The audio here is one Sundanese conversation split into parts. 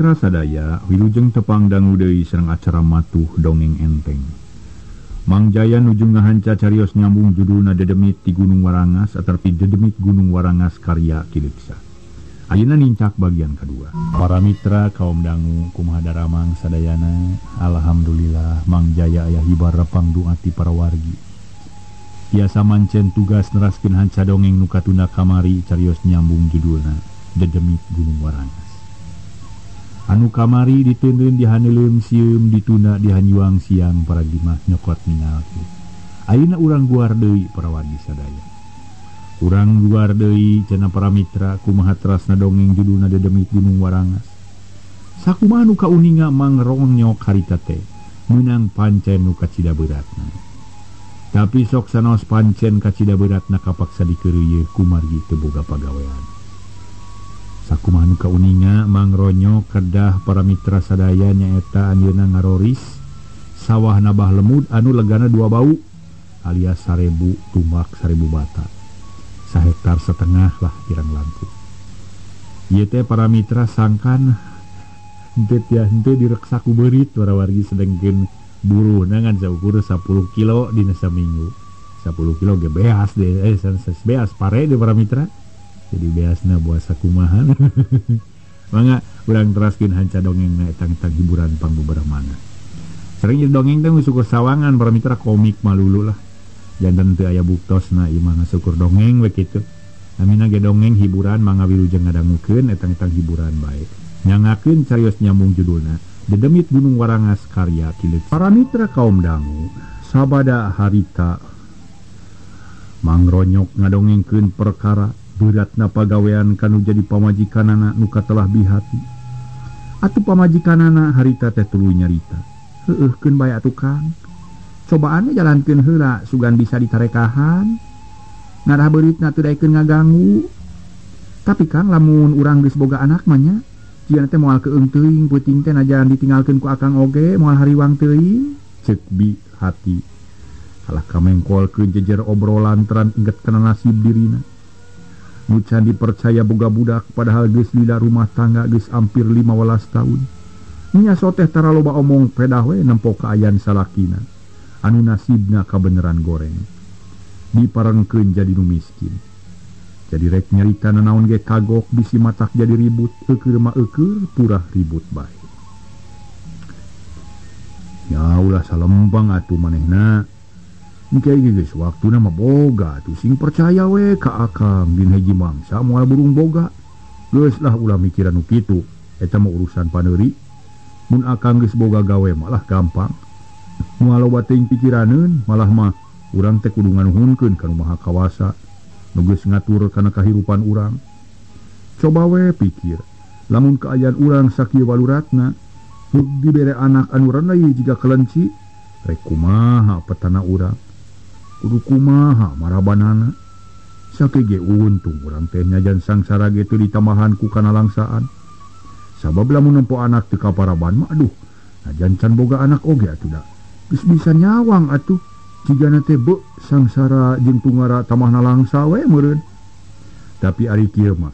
mitra sadaya wilujeng tepang dangu deui sareng acara matuh dongeng enteng. Mang Jaya nuju ngahanca carios nyambung judulna Dedemit di Gunung Warangas atarpi Dedemit Gunung Warangas karya Ki Leuksa. Ayeuna nincak bagian kedua. Para mitra kaum dangu kumaha daramang sadayana, alhamdulillah Mang Jaya aya hibar repang doa ti para wargi. Tiasa mancen tugas neraskeun hanca dongeng nu katunda kamari carios nyambung judulna Dedemit Gunung Warangas. Anu kamari diteundeun dihaneuleum sieum ditunda dihanyuang siang para gimah nyokot ningalkeun. Ayeuna urang guar deui para wargi sadaya. Urang guar deui cenah para mitra kumaha terasna dongeng judulna Dedemit Gunung Warangas. Sakumaha nu kauninga mangronyok harita teh meunang pancen nu kacida beratna. Tapi sok sanaos pancen kacida beratna kapaksa dikeureuyeun kumargi teu boga pagawean. Sakumaha nu kauninga mangronyok kedah para mitra sadaya nyaeta anjeunna ngaroris sawah nabah lemud anu legana 2 bau alias 1000 tumbak 1000 bata, 1,5 hektar lah kirang langkung. Ieu teh para mitra sangkan henteu tia henteu direksa ku beurit para wargi sedengkeun buruhna ngan saukur 10 kilo dina saminggu. 10 kilo ge beas deh, beas pare deh para mitra. Jadi beasna buah sakumahan. Mangga urang teraskeun hanca dongengna etang-etang hiburan pangbebermana. Sering jadi dongeng teh syukur sawangan para mitra komik malulu lah. Janten teu aya buktosna ieu mah syukur dongeng we kitu. Namina ge dongeng hiburan mangga wilujeng ngadangukeun etang-etang hiburan bae. Nyangakeun carios nyambung judulna Dedemit Gunung Warangas karya Ki Leuksa. Para mitra kaum dangu sabada harita mangronyok ngadongengkeun perkara beratna pagawean kanu jadi pamajikanana nu katelah bihati. Atuh pamajikanana harita teh tuluy nyarita. Heueuh keun bae atuh Kang. Cobaanna jalankeun heula sugan bisa ditarekahan. Ngarah beuritna teu daekeun ngaganggu. Tapi Kang lamun urang geus boga anak mah nya, jigana teh moal keung teuing peuting teh najan ditinggalkeun ku akang oge moal hariwang teuing. Ceuk bi hati. Kalah kamengkolkeun jejer obrolan teran inget kana nasib dirina. Nu can dipercaya boga budak padahal geus lila rumah tangga geus hampir 15 tahun. Nya soteh tara loba omong pedah we nempo kaayaan salakina anu nasibna kabeneran goreng. Diparengkeun jadi nu miskin. Jadi rek nyarita nanaon ge kagok bisi matak jadi ribut eukeur mah eukeur purah ribut bae. Ya ulah salempang atuh manehna. Engke geus waktuna mah boga atuh sing percaya we ka akang dina hiji mangsa moal burung boga. Geus lah ulah mikiran nu kitu, eta mah urusan paneuri. Mun akang geus boga gawe malah gampang. Moal loba teuing pikiraneun, malah mah urang teh kudu nganuhunkeun ka Nu Maha Kawasa nu geus ngatur kana kahirupan urang. Coba we pikir, lamun kaayaan urang sakieu waluratna, heug dibere anak anu renai jiga kelenci, rek kumaha petana urang? Kudu kumaha marabanana? Sakieu ge untung urang teh nyajan sangsara ge teu ditambahan ku kana langsaan. Sabab lamun nempo anak teu kaparaban mah aduh, najan can boga anak oge atuh da. Geus bisa nyawang atuh. Jigana teh beuh sangsara jeung tungara tamahna langsa we meureun. Tapi ari kieu mah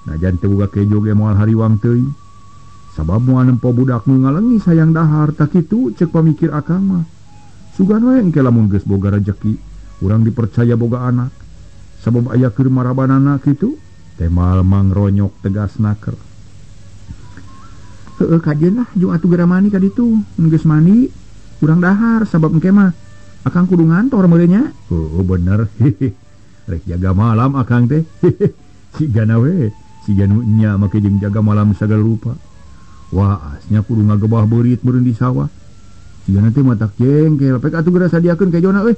najan teu boga kejo ge moal hariwang teuing. Sabab moal nempo budak nu ngalengi sayang dahar tak kitu ceuk pamikir akang mah. Sugan we engke lamun geus boga rejeki urang dipercaya boga anak. Sabab aya keur marabanana kitu temal mangronyok tegas naker. Heueuh kajeun lah jeung atuh geura mandi ka ditu. Mun geus mandi urang dahar sabab engke mah akang kudu ngantor meureun nya. Oh bener. Rek jaga malam akang teh. Sigana we, siga nu nya make jeung jaga malam sagala rupa. Wah, asnya kudu ngagebah beurit meureun di sawah. Sigana teh matak jengkel, pek atuh geura sadiakeun kejona euy.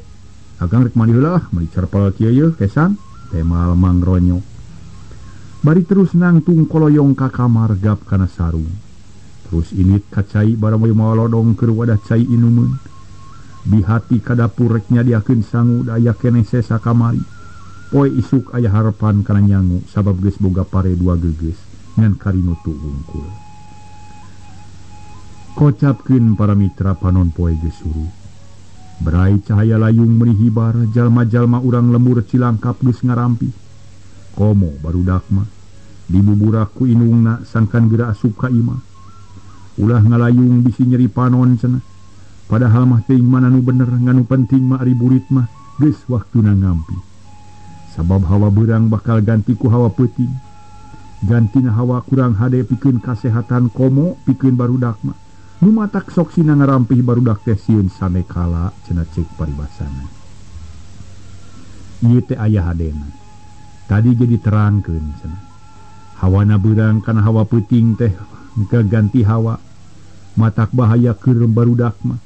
Akang rek mandi heula lah, meuli cerpel kieu yeuh kesang temal mangronyok. Bari terus nangtung koloyong ka kamar gap kana sarung. Terus init ka cai baramoy malodong keur wadah cai inumeun. Bihati ka dapur rek nyadiakeun sangu da aya keneh sesa kamari. Poe isuk aya harepan kana nyangu sabab geus boga pare 2 gegeus ngan karinutu wungkul. Kocapkeun para mitra panon poe geus suru. Berai cahaya layung meuni hibar jalma-jalma urang lembur Cilangkap geus ngarampi. Komo barudak mah dibuburak ku inungna sangkan geura asup ka imah. Ulah ngalayung bisi nyeri panon cenah. Padahal mah teuing mana nu bener ngan nu penting mah ari burit mah geus waktuna ngampi. Sabab hawa beurang bakal ganti ku hawa peuting. Gantina hawa kurang hade pikeun kasehatan komo pikeun barudak mah. Nu matak sok sina ngarampih barudak teh sieun sanekala cenah ceuk paribasana. Ieu teh aya hadena. Tadi ge diterangkeun cenah. Hawana beurang kana hawa peuting teh ganti hawa matak bahaya keur barudak mah.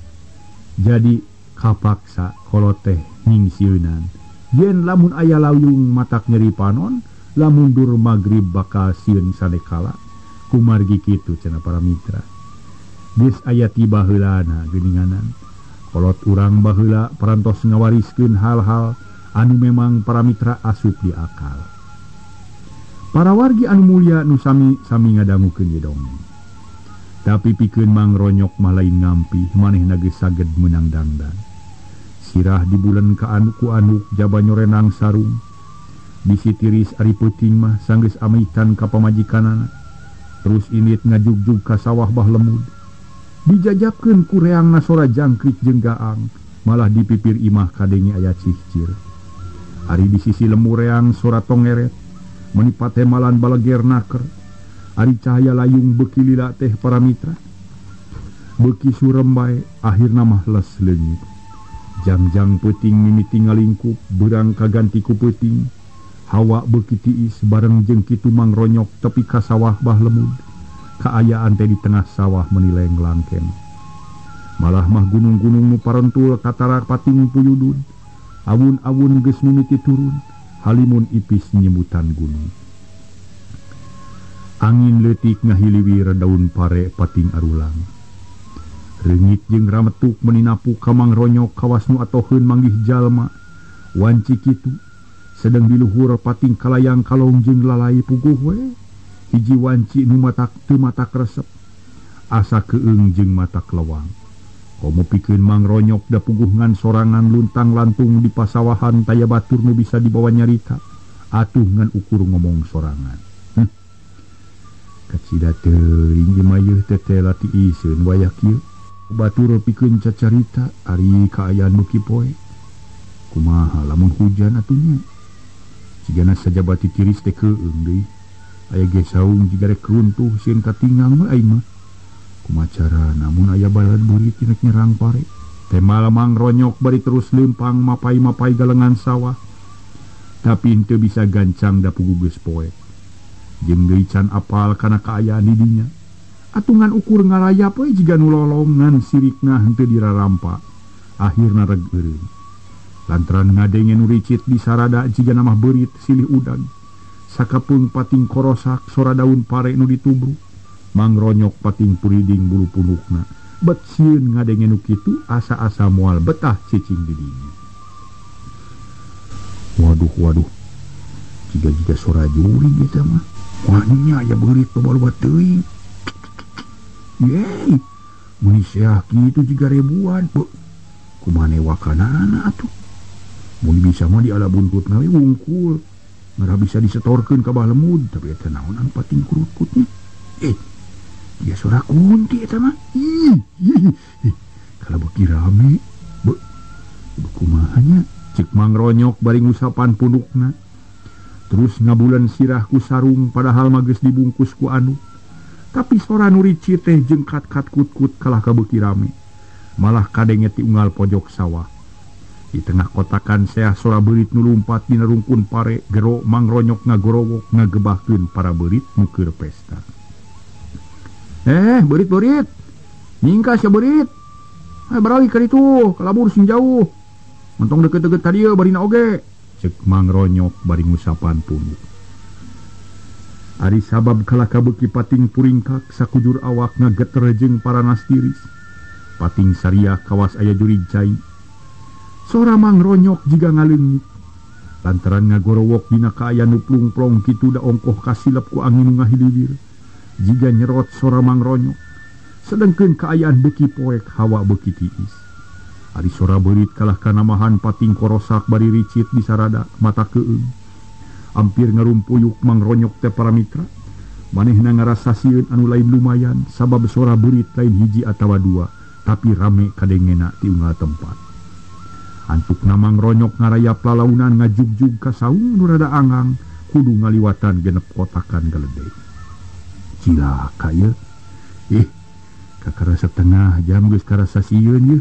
Jadi kapaksa kolot teh nyingsieunan. Yen lamun aya layung matak nyeri panon, lamun dur magrib bakal sieun sanekala. Kumargi kitu cenah para mitra. Geus aya ti baheulana geuninganan. Kolot urang baheula parantos ngawariskeun hal-hal anu memang para mitra asup di akal. Para wargi anu mulia nu sami-sami ngadangukeun ieu dongeng. Tapi pikeun Mang Ronyok mah lain ngampi, manehna geus saged meunang dangdan. Sirah dibulen ka anu ku anuk jaba nyorenang sarung. Bisi tiris ari peuting mah sanggeus amitan ka pamajikanana. Terus init ngajugjug ka sawah bah lemud. Dijajabkeun ku reangna sora jangkrik jeung gaang, malah di pipir imah kadenge aya cihcir. Ari di sisi lembur reang sora tongeret, meni patemalan baleger naker. Ari cahaya layung beuki lila teh para mitra. Beuki surem bae, akhirna mah les leungit. Jangjang peuting mimiti ngalingkup, beurang kaganti ku peuting. Hawa beuki tiis bareng jeung kitu Mang Ronyok tepi ka sawah bah lemud. Kaayaan teh di tengah sawah meni lenglang-langken. Malah mah gunung-gunung nu parentul katara pating puyudun. Awun-awun geus mimiti turun, halimun ipis nyemutan gunung. Angin leutik ngahiliwir daun pare pating arulang. Reungit jeung rametuk meni napu ka Mang Ronyok kawas nu atoheun manggih jalma. Wanci kitu sedeng di luhur pating kalayang kalong jeung lalai puguh we. Hiji wanci nu matak teu matak resep. Asa keung jeung matak lewang. Komo pikeun Mang Ronyok da puguh ngan sorangan luntang-lantung di pasawahan taya batur nu bisa dibawa nyarita. Atuh ngan ukur ngomong sorangan. Kacida teuing ieu mah yeuh teh lati iseun wayah kieu. Batur pikeun cacarita ari kaayaan beuki poe. Kumaha lamun hujan atuh nya. Cigana sajabati tiris teh keung deui. Aya ge saung jiga rek runtuh sieun katingang we aing mah. Kumaha carana mun aya balad burit rek nyerang pare. Teh Mang Ronyok bari terus leumpang mapai-mapai galengan sawah. Tapi henteu bisa gancang da puguh geus poe. Jeung deui can apal kana kaayaan di dinya. Atungan ukur ngarayap we jiga nu lolongan sirikna henteu dirarampa. Akhirna reg eureun. Lantaran ngadenge nu ricit di sarada jiga namah beurit silih udag. Sakapeung pating korosak sora daun pare nu ditubruk. Mang Ronyok pating puriding bulu punukna. Bet sieun ngadenge nu kitu asa-asa moal betah cicing di dinya. Waduh waduh. Jiga-jiga sora jurig eta mah. Wah nya aya beurit loba-loba teuing. Yeay, meni seah kitu jiga ribuan. Beuh, kumaha wakanana atuh. Mun bisa mah di ala buntutna we wungkul. Ngarah bisa disetorkeun ka bah lemud, tapi eta naon anu pating kurut-kutnya. Dia sora kunti eta mah. Ih, kalau beuki rame. Beuh, kumaha nya? Cek Mang Ronyok bari ngusapan punukna. Terus ngabulan sirah ku sarung padahal mah geus dibungkus ku anu. Tapi sora nu ricit teh jeung kat-kat kut-kut kalah ka beuki rame. Malah kadenge ti unggal pojok sawah. Di tengah kotakan seah sora beurit nu lumpat dina rungkun pare, gero Mang Ronyok ngagorowok ngagebahkeun para beurit nu keur pesta. Beurit-beurit. Nyingkas ya beurit. Barali ka ditu, kalabur sing jauh. Montong deket-deket ka dieu barina oge. Cek Mang Ronyok bari ngusapan punuk. Ari sabab kalah kabeuki pating puringkak sakujur awak ngageter jeung paranas tiris. Pating sariah kawas aya jurig cai. Sora Mang Ronyok jiga ngaleungit. Lantaran ngagorowok dina kaayaan nu plungplong kitu da ongkoh kasilep ku angin nu ngahiliwir. Jiga nyerot sora Mang Ronyok. Sedengkeun kaayaan beuki poek hawa beuki tiis. Ari sora beurit kalah kanamahan pating korosak bari ricit di sarada mata keung. Hampir ngarumpuyuk Mang Ronyok teh para mitra. Manehna ngarasa sieun anu lain lumayan sabab sora beurit lain hiji atawa dua, tapi rame kadengena ti unggal tempat. Antukna Mang Ronyok ngarayap lalaunan ngajugjug ka saung nu rada angang kudu ngaliwatan genep kotakan geledek. Cilaka ye. Ih, kakara setengah jam geus karasa sieun ye.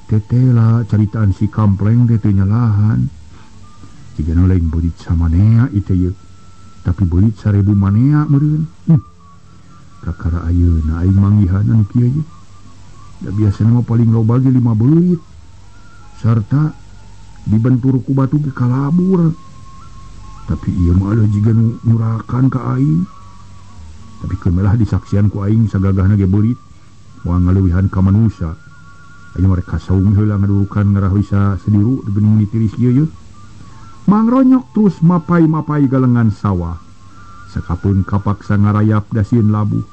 Tetela caritaan si kampleng teh teu nyalahan. Jiga nu lain beurit samanea ieu ye. Tapi beurit 1000 manea meureun. Kakara ayeuna aing manggihan anu kieu ye. Da biasana mah paling loba ge 5 beurit. Sarta dibentur ku batu ge kalabur. Tapi ieu mah aleuh jiga nu nyurakan ka aing. Tapi keun melah disaksian ku aing sagagahna ge beurit. Moal ngaleuwihan ka manusa. Ayeuna rek kasaung heula ngadurukan ngarah bisa sediru geuning ditiris kieu ye. Mang Ronyok terus mapai-mapai galengan sawah. Sakapeun kapaksa ngarayap dasieun labuh.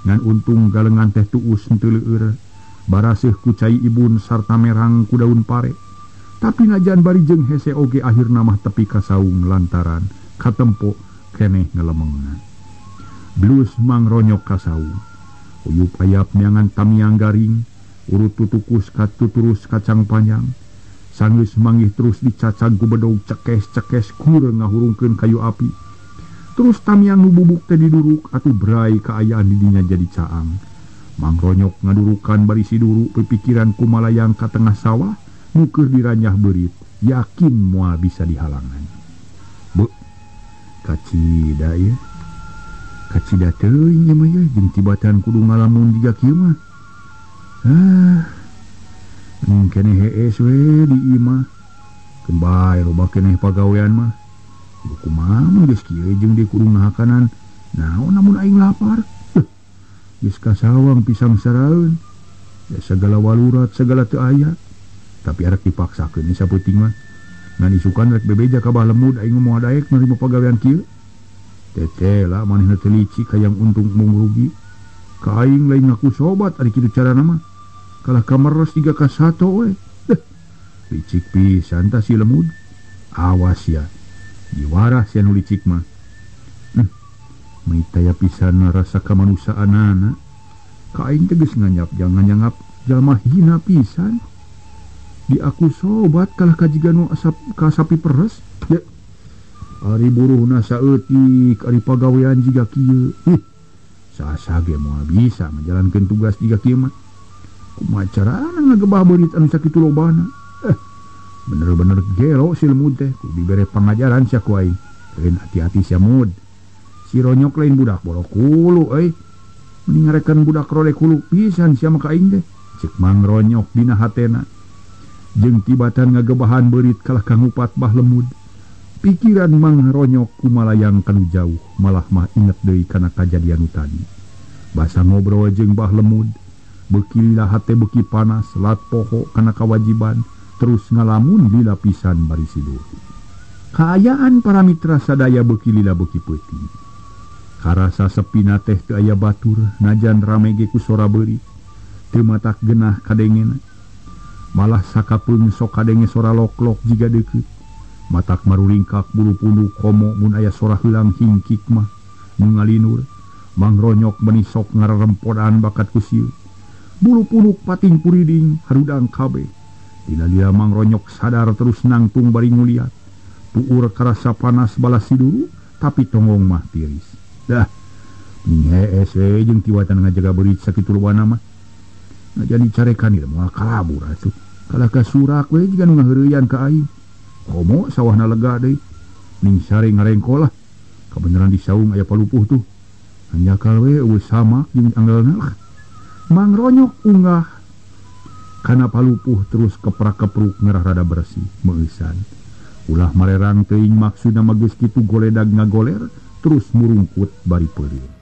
Ngan untung galengan teh tuus henteu leueur. Baraseuh ku cai ibun sarta merang ku daun pare. Tapi najan bari jeung hese oge akhirna mah tepi ka saung lantaran katempo keneh ngalemengan. Blus Mang Ronyok ka saung. Uyup ayap neangan tamiang garing, urut tutukus katuturus kacang panjang. Sanggeus manggih terus dicacag ku bedog cekes-cekes kur ngahurungkeun kayu api. Terus tamiang nu bubuk teh diduruk atuh brai kaayaan di dinya jadi caang. Mang Ronyok ngadurukan bari siduru pipikiran kumalayang ka tengah sawah nu keur diranyah beurit, yakin moal bisa dihalangan. Beuh, kacida ieu. Kacida teuing ieu mah ye, jeung tibatan kudu ngalamun jiga kieu mah. Ah, keneh hees we di imah. Keun bae loba keneh pagawean mah. Kumaha mun geus kieu jeung di kudu ngahakanan. Naon namun aing lapar. Geus kasawang pisang saraeun. Ya segala walurat segala teu aya. Tapi arek dipaksakeun sapeuting mah. Ngan isukan rek bebeja ka Bah Lemud aing moal daek narima pagawean kieu. Tete lah manehna teh licik hayang untung mung rugi. Ka aing lain ngaku sobat ari kitu carana mah. Kalah kameres 3 ka 1 we. Licik pisan tah si Lemud. Awas ya. Diwarah sia nu licik mah. Meitaya pisan rasa kamanusaanana. Ka aing teh geus nganyap jangan nyangap jalma hina pisan. Di aku sobat kalah ka jiga nu asap ka sapi peres. Ya. Ari buruhna saeutik, ari pagawean jiga kieu. Sasa ge moal bisa ngajalankeun tugas jiga kieu mah. Kumaha carana ngagebah beurit anu sakitu lobana. Bener-bener gelo si Lemud teh, kudu dibere pangajaran sia ku aing. Lain hati-hati sia Mud. Si Ronyok lain budak borok hulu euy. Mending ngarekan budak rolek hulu pisan sia mah ka aing teh. Ceuk Mang Ronyok dina hatena. Jeung tibatan ngagebahan beurit kalah ka ngupat Bah Lemud. Pikiran Mang Ronyok kumalayang kanu jauh, malah mah inget deui kana kajadian nu tadi. Basa ngobrol jeung Bah Lemud, beuki lila hate beuki panas, lat poho kana kawajiban, terus ngalamun lila pisan bari sidur. Kaayaan para mitra sadaya beuki lila beuki peuting. Karasa sepina teh teu aya batur, najan rame ge ku sora beurit. Teu matak genah kadengena. Malah sakapeung sok kadenge sora lok-lok jiga deukeut. Matak maruringkak bulu punduk komo mun aya sora heulang hingkik mah nu ngalinur. Mang Ronyok meuni sok ngararempodan bakat ku sieun. Bulu punduk pating puriding harudang kabeh. Lila-lila Mang Ronyok sadar terus nangtung bari nguliat. Tuur karasa panas balas siduru tapi tonggong mah tiris. Dah, mending hees we jeung tiwatan ngajaga beurit sakitu lobana mah. Najan dicarekan ieu moal kalabur atuh. Kalah ka surak we jiga nu ngaheureyan ka aing. Komo sawahna lega deui. Ning sare ngarengko lah. Kabeneran di saung aya palupuh tuh. Hanjakal we eueuh samak jeung anggalna lah. Mang Ronyok unggah kana palupuh terus keprak-kepruk ngerah rada bersih meueusan. Ulah marerang teuing maksudna mah geus kitu goledag ngagoler terus murungkut bari peureum.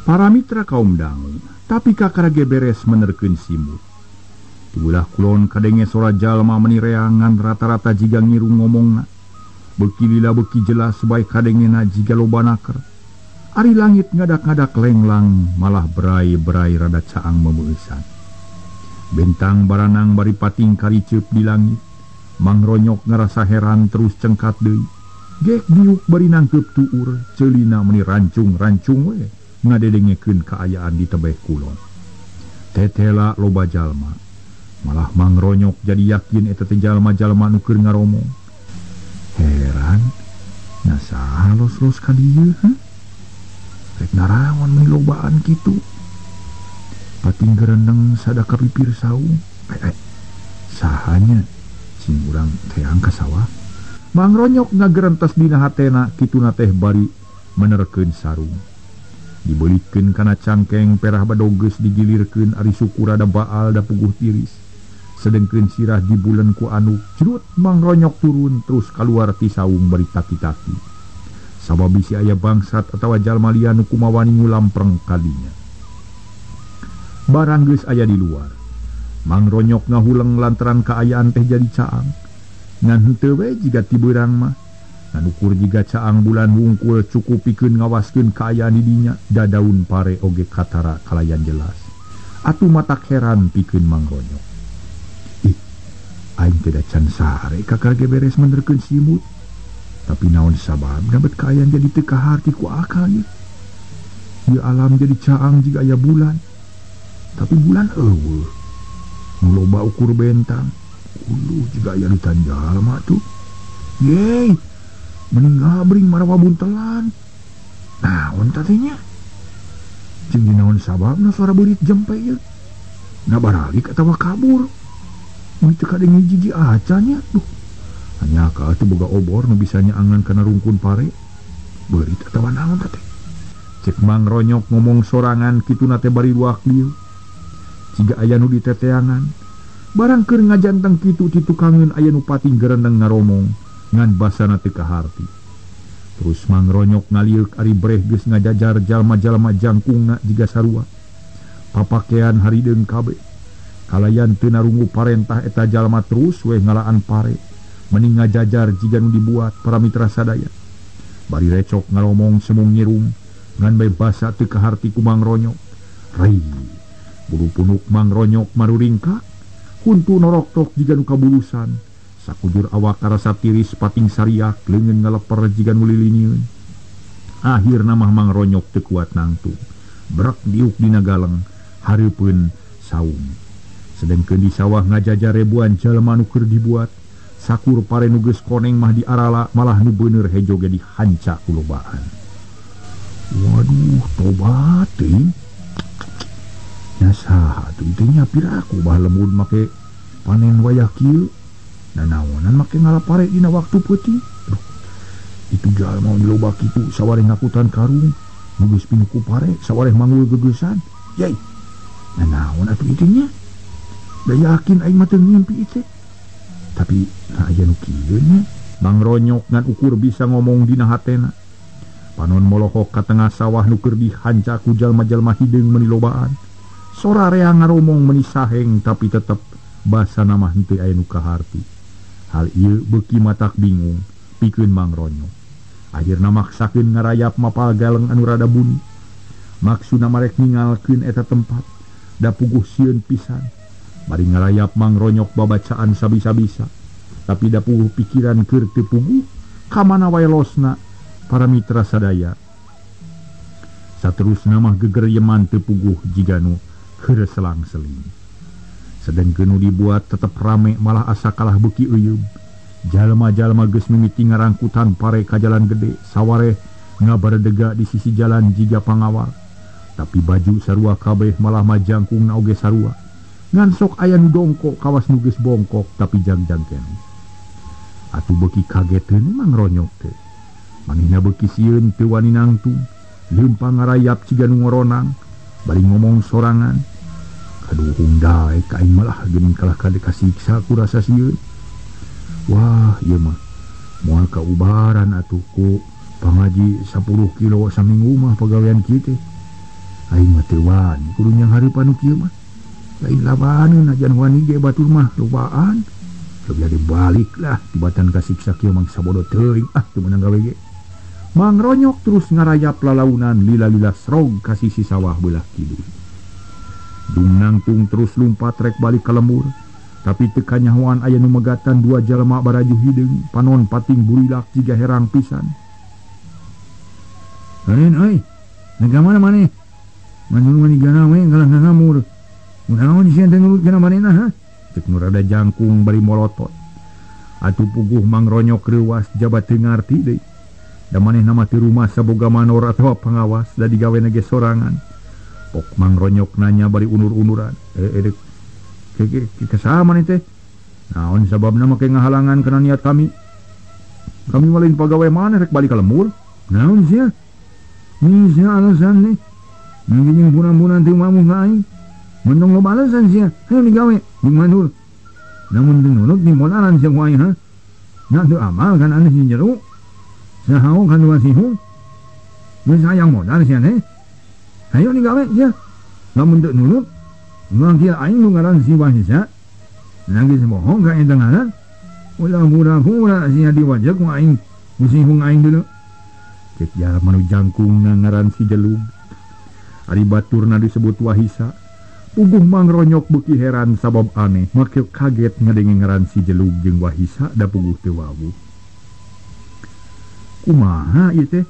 Para mitra kaum dangu, tapi kakara ge beres menerkeun simut. Di belah kulon kadenge sora jalma meni reangan rata-rata jiga ngirung ngomongna. Beuki lila beuki jelas bae kadengena jiga loba naker. Ari langit ngadak-ngadak lenglang malah berai-berai rada caang memeusan. Bentang baranang bari pating kariceup di langit. Mangronyok ngarasa heran terus cengkat deui. Gek diuk bari nangkeup tuur, ceulina meuni rancung-rancung we ngadedengekeun kaayaan di tebeh kulon. Tetela loba jalma. Malah Mangronyok jadi yakin eta teh jalma-jalma nu keur ngaromong. Heran, nah saha los-los ka dieu, ha? Rek naraon meuni lobaan kitu. Pating gereneng sada ka pipir saung. Sahanya cing urang teang ka sawah. Mangronyok ngagerentes dina hatena kituna teh bari menerkeun sarung. Dibelikeun kana cangkeng perah badogeus digilirkeun ari suku rada baal da puguh tiris. Sedengkeun sirah dibulen ku anu jerut Mangronyok turun terus kaluar ti saung bari taki-taki. Sabab bisi aya bangsat atawa jalma liya nu kumawani ngulampreng kadinya. Barang geus aya di luar. Mangronyok ngahuleng lantaran kaayaan teh jadi caang. Ngan henteu we jiga ti beurang mah. Ngan ukur jiga caang bulan wungkul cukup pikeun ngawaskeun kaayaan di dinya, da daun pare oge katara kalayan jelas. Atuh matak heran pikeun Mangronyok. Ih, aing teh da can sare kakar ge beres menerkeun simut. Tapi naon sababna bet kaayaan jadi teu kaharti ku akal ieu. Ieu alam jadi caang jiga aya bulan. Tapi bulan eueuh. Nu loba ukur bentang. Uluh jiga aya lutan jalma tuh. Yeay, mending ngabring marawa buntelan. Naon teh nya? Jeung naon sababna suara beurit jempe ieu? Na baralik atawa kabur? Mun teu kadenge jiji acan nya. Duh. Hanya ka atuh boga obor nu bisa nyaangan kana rungkun pare. Beurit atawa naon teh? Cek Mangronyok ngomong sorangan kituna teh bari luak lieu. Jiga aya nu diteteangan. Barang keur ngajanteng kitu ti tukangeun aya nu pating gerendeng ngaromong ngan basana teu kaharti. Terus Mangronyok ngalieuk ari breh geus ngajajar jalma-jalma jangkungna jiga sarua. Papakean harideung kabeh. Kalayan teu narungu parentah eta jalma terus weh ngalaan pare. Mending ngajajar jiga nu dibuat para mitra sadaya. Bari recok ngaromong semung nyirung ngan bae basa teu kaharti ku Mangronyok. Rai, bulu punuk Mangronyok maruringkak. Huntu noroktok jiga nu kabulusan. Sakujur awak karasa tiris pating sariak leungeun ngaleper jiga nu lilinieun. Akhirna mah Mangronyok teu kuat nangtung. Brek diuk dina galeng hareupeun saung. Sedengkeun di sawah ngajajar ribuan jalma nu keur dibuat. Sakur pare nu geus koneng mah diarala malah nu beuneur hejo ge dihanca ku lobaan. Waduh, tobat teuing. Nya saha atuh teh nya piraku bah lembut make panen wayah kieu. Nanaonan make ngalapare dina waktu peuting. Duh, itu jalma nu loba kitu sawareh ngakutan karung, nu geus pinuh ku pare sawareh manggul gegeusan. Yai. Nanaon atuh ieu nya? Da yakin aing mah teu ngimpi ieu teh. Tapi nah aya nu kieu nya. Mangronyok ngan ukur bisa ngomong dina hatena. Panon molohok ka tengah sawah nu keur dihanca ku jalma-jalma hideung meuni lobaan. Sora rea ngaromong meuni saheng tapi tetep basana mah henteu aya nu kaharti. Hal ieu beuki matak bingung pikeun Mangronyok. Akhirna maksakeun ngarayap mapal galeng anu rada buni. Maksudna marek ningalkeun eta tempat da puguh sieun pisan. Bari ngarayap Mangronyok babacaan sabisa-bisa. Tapi da puguh pikiran keur teu puguh ka mana wae losna para mitra sadaya. Saterusna mah gegeryeman teu puguh jiga nu keur selang-seling. Sedengkeun nu dibuat tetep rame malah asa kalah beuki euyeup. Jalma-jalma geus mimiti ngarangkutan pare ka jalan gede, sawareh ngabaredega di sisi jalan jiga pangawal. Tapi baju sarua kabeh malah majangkungna oge sarua. Ngan sok aya nu dongkok kawas nu geus bongkok tapi jangjang keneh. Atuh beuki kageteun Mangronyok teh. Manehna beuki sieun teu wani nangtung, leumpang ngarayap ciga nu ngoronang, bari ngomong sorangan. Kaduhung daek ka aing malah geuning kalah ka kasiksa ku rasa sieun. Wah, ieu mah moal kaubaran atuh ku pangaji 10 kilo saminggu mah pagawean kieu teh. Aing mah teu wani kudu nyanghareupan nu kieu mah. Lain labaneun ajan wani ge batur mah lobaan. Coba dibalik lah tibatan kasiksa kieu mangsa bodoh teuing ah teu meunang gawe ge. Mang Ronyok terus ngarayap lalaunan lila-lila srog ka sisi sawah beulah kidul. Dung nangtung terus lumpat rek balik ka lembur, tapi teu kanyahoan aya nu megatan dua jalma baraju hideung, panon pating burilak jiga herang pisan. "Lain euy, nega mana maneh? Manun mani gana we ngalah ngamur. Kunaon sia teh nurut kana manehna ha?" Cek nu rada jangkung bari molotot. Atuh puguh Mang Ronyok reuwas jabat teu ngarti deui. Da manehna mah teu rumah saboga manor atawa pangawas da digawena ge sorangan. Pok Mang Ronyok nanya bari unur-unuran. Kesaha maneh teh? Naon sababna make ngahalangan kana niat kami? Kami mah lain pagawe maneh rek balik ka lembur. Naon sia? Ni sia alasan nih. Nang jeung puna-puna teu mamuh ka aing. Mendong loba alasan sia. Hayo digawe jeung manur. Namun teu nurut ni modalan sia ku aing ha. Na teu amal kan aneh si jero. Saha kan dua sihung. Geus hayang modal sia teh. Hayo digawe sia. Lamun teu nurut, mangkil aing nu ngaran si Wahisa. Nangis bohong ka eta ngaran. Ulah pura-pura sia diwajek ku aing. Ku sihung aing deuleu. Cek jalma nu jangkung ngaran si Jelug. Ari baturna disebut Wahisa. Puguh Mang Ronyok beuki heran sabab aneh, make kaget ngadenge ngaran si Jelug jeung Wahisa da puguh teu wawuh. Kumaha ieu teh?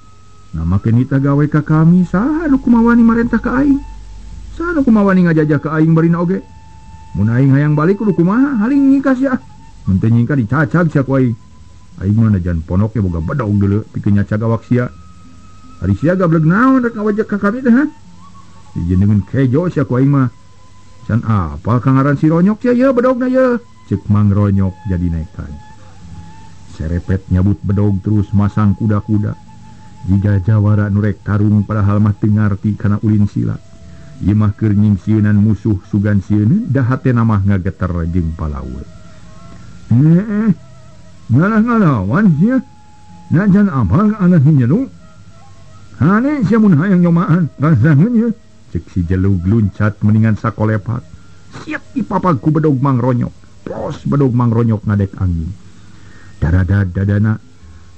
Nah make nita gawe ka kami, saha nu kumawani marentah ka aing? Saha nu kumawani ngajajah ka aing barina oge? Mun aing hayang balik kudu kumaha? Haling nyingkas ya. Mun teu nyingka dicacag sia ku aing. Aing mah najan ponok ge boga bedog deuleu pikeun nyacag awak sia. Ari sia gableg naon rek ngawajek ka kami teh ha? Dijenengan kejo sia ku aing mah. Can apa kangaran si Ronyok sia ye bedogna ye. Cek Mang Ronyok jadi nekan. Serepet nyabut bedog terus masang kuda-kuda. Jiga jawara nu rek tarung padahal mah teu ngarti kana ulin silat. Ieu mah keur nyingsieunan musuh sugan sieun da hatena mah ngageter jeung palaur. Heeh. Ngalah-ngalawan sia. Najan apal ka anak hinjelu. Hane sia mun hayang nyomaan rasakeun ye. Cek si Jelug luncat mendingan sakolepat. Siap dipapag ku bedog Mang Ronyok. Plos bedog Mang Ronyok ngadek angin. Daradad dadana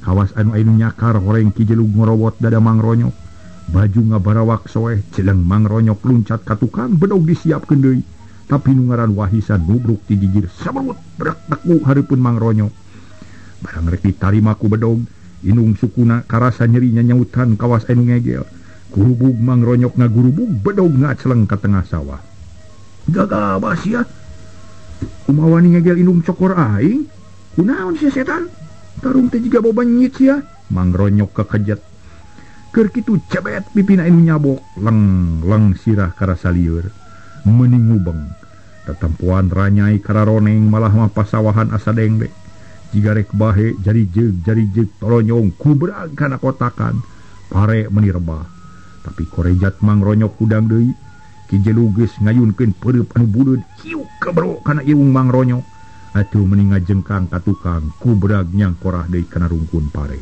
kawas anu anu nyakar horeng Ki Jelug ngorowot dada Mang Ronyok. Baju ngabarawak soeh celeng Mang Ronyok luncat ka tukang bedog disiapkeun deui. Tapi nu ngaran Wahisa nubruk ti gigir saberut brek teku hareupeun Mang Ronyok. Barang rek ditarima ku bedog, indung sukuna karasa nyeri nyanyautan kawas anu ngegel. Gurubug Mang Ronyok ngagurubug bedog ngaceleng ka tengah sawah. Gagabah sia. Kumaha wani ngegel indung cokor aing? Kunaon sia setan? Tarung teh jiga boba nyit sia. Mang Ronyok kekejet. Keur kitu cebet pipina anu nyabok, leng leng sirah karasa lieur. Meuni ngubeng. Tatempoan ranyai kararoneng malah mah pasawahan asa dengdek. Jiga rek bahe jari jeug toronyong kubrag kana kotakan. Pare meuni rebah. Tapi korejat Mang Ronyok hudang deui. Ki Jelug geus ngayunkeun peureub anu buleud kieu kebro kana irung Mang Ronyok. Atuh meuni ngajengkang ka tukang kubrag nyangkorah deui kana rungkun pare.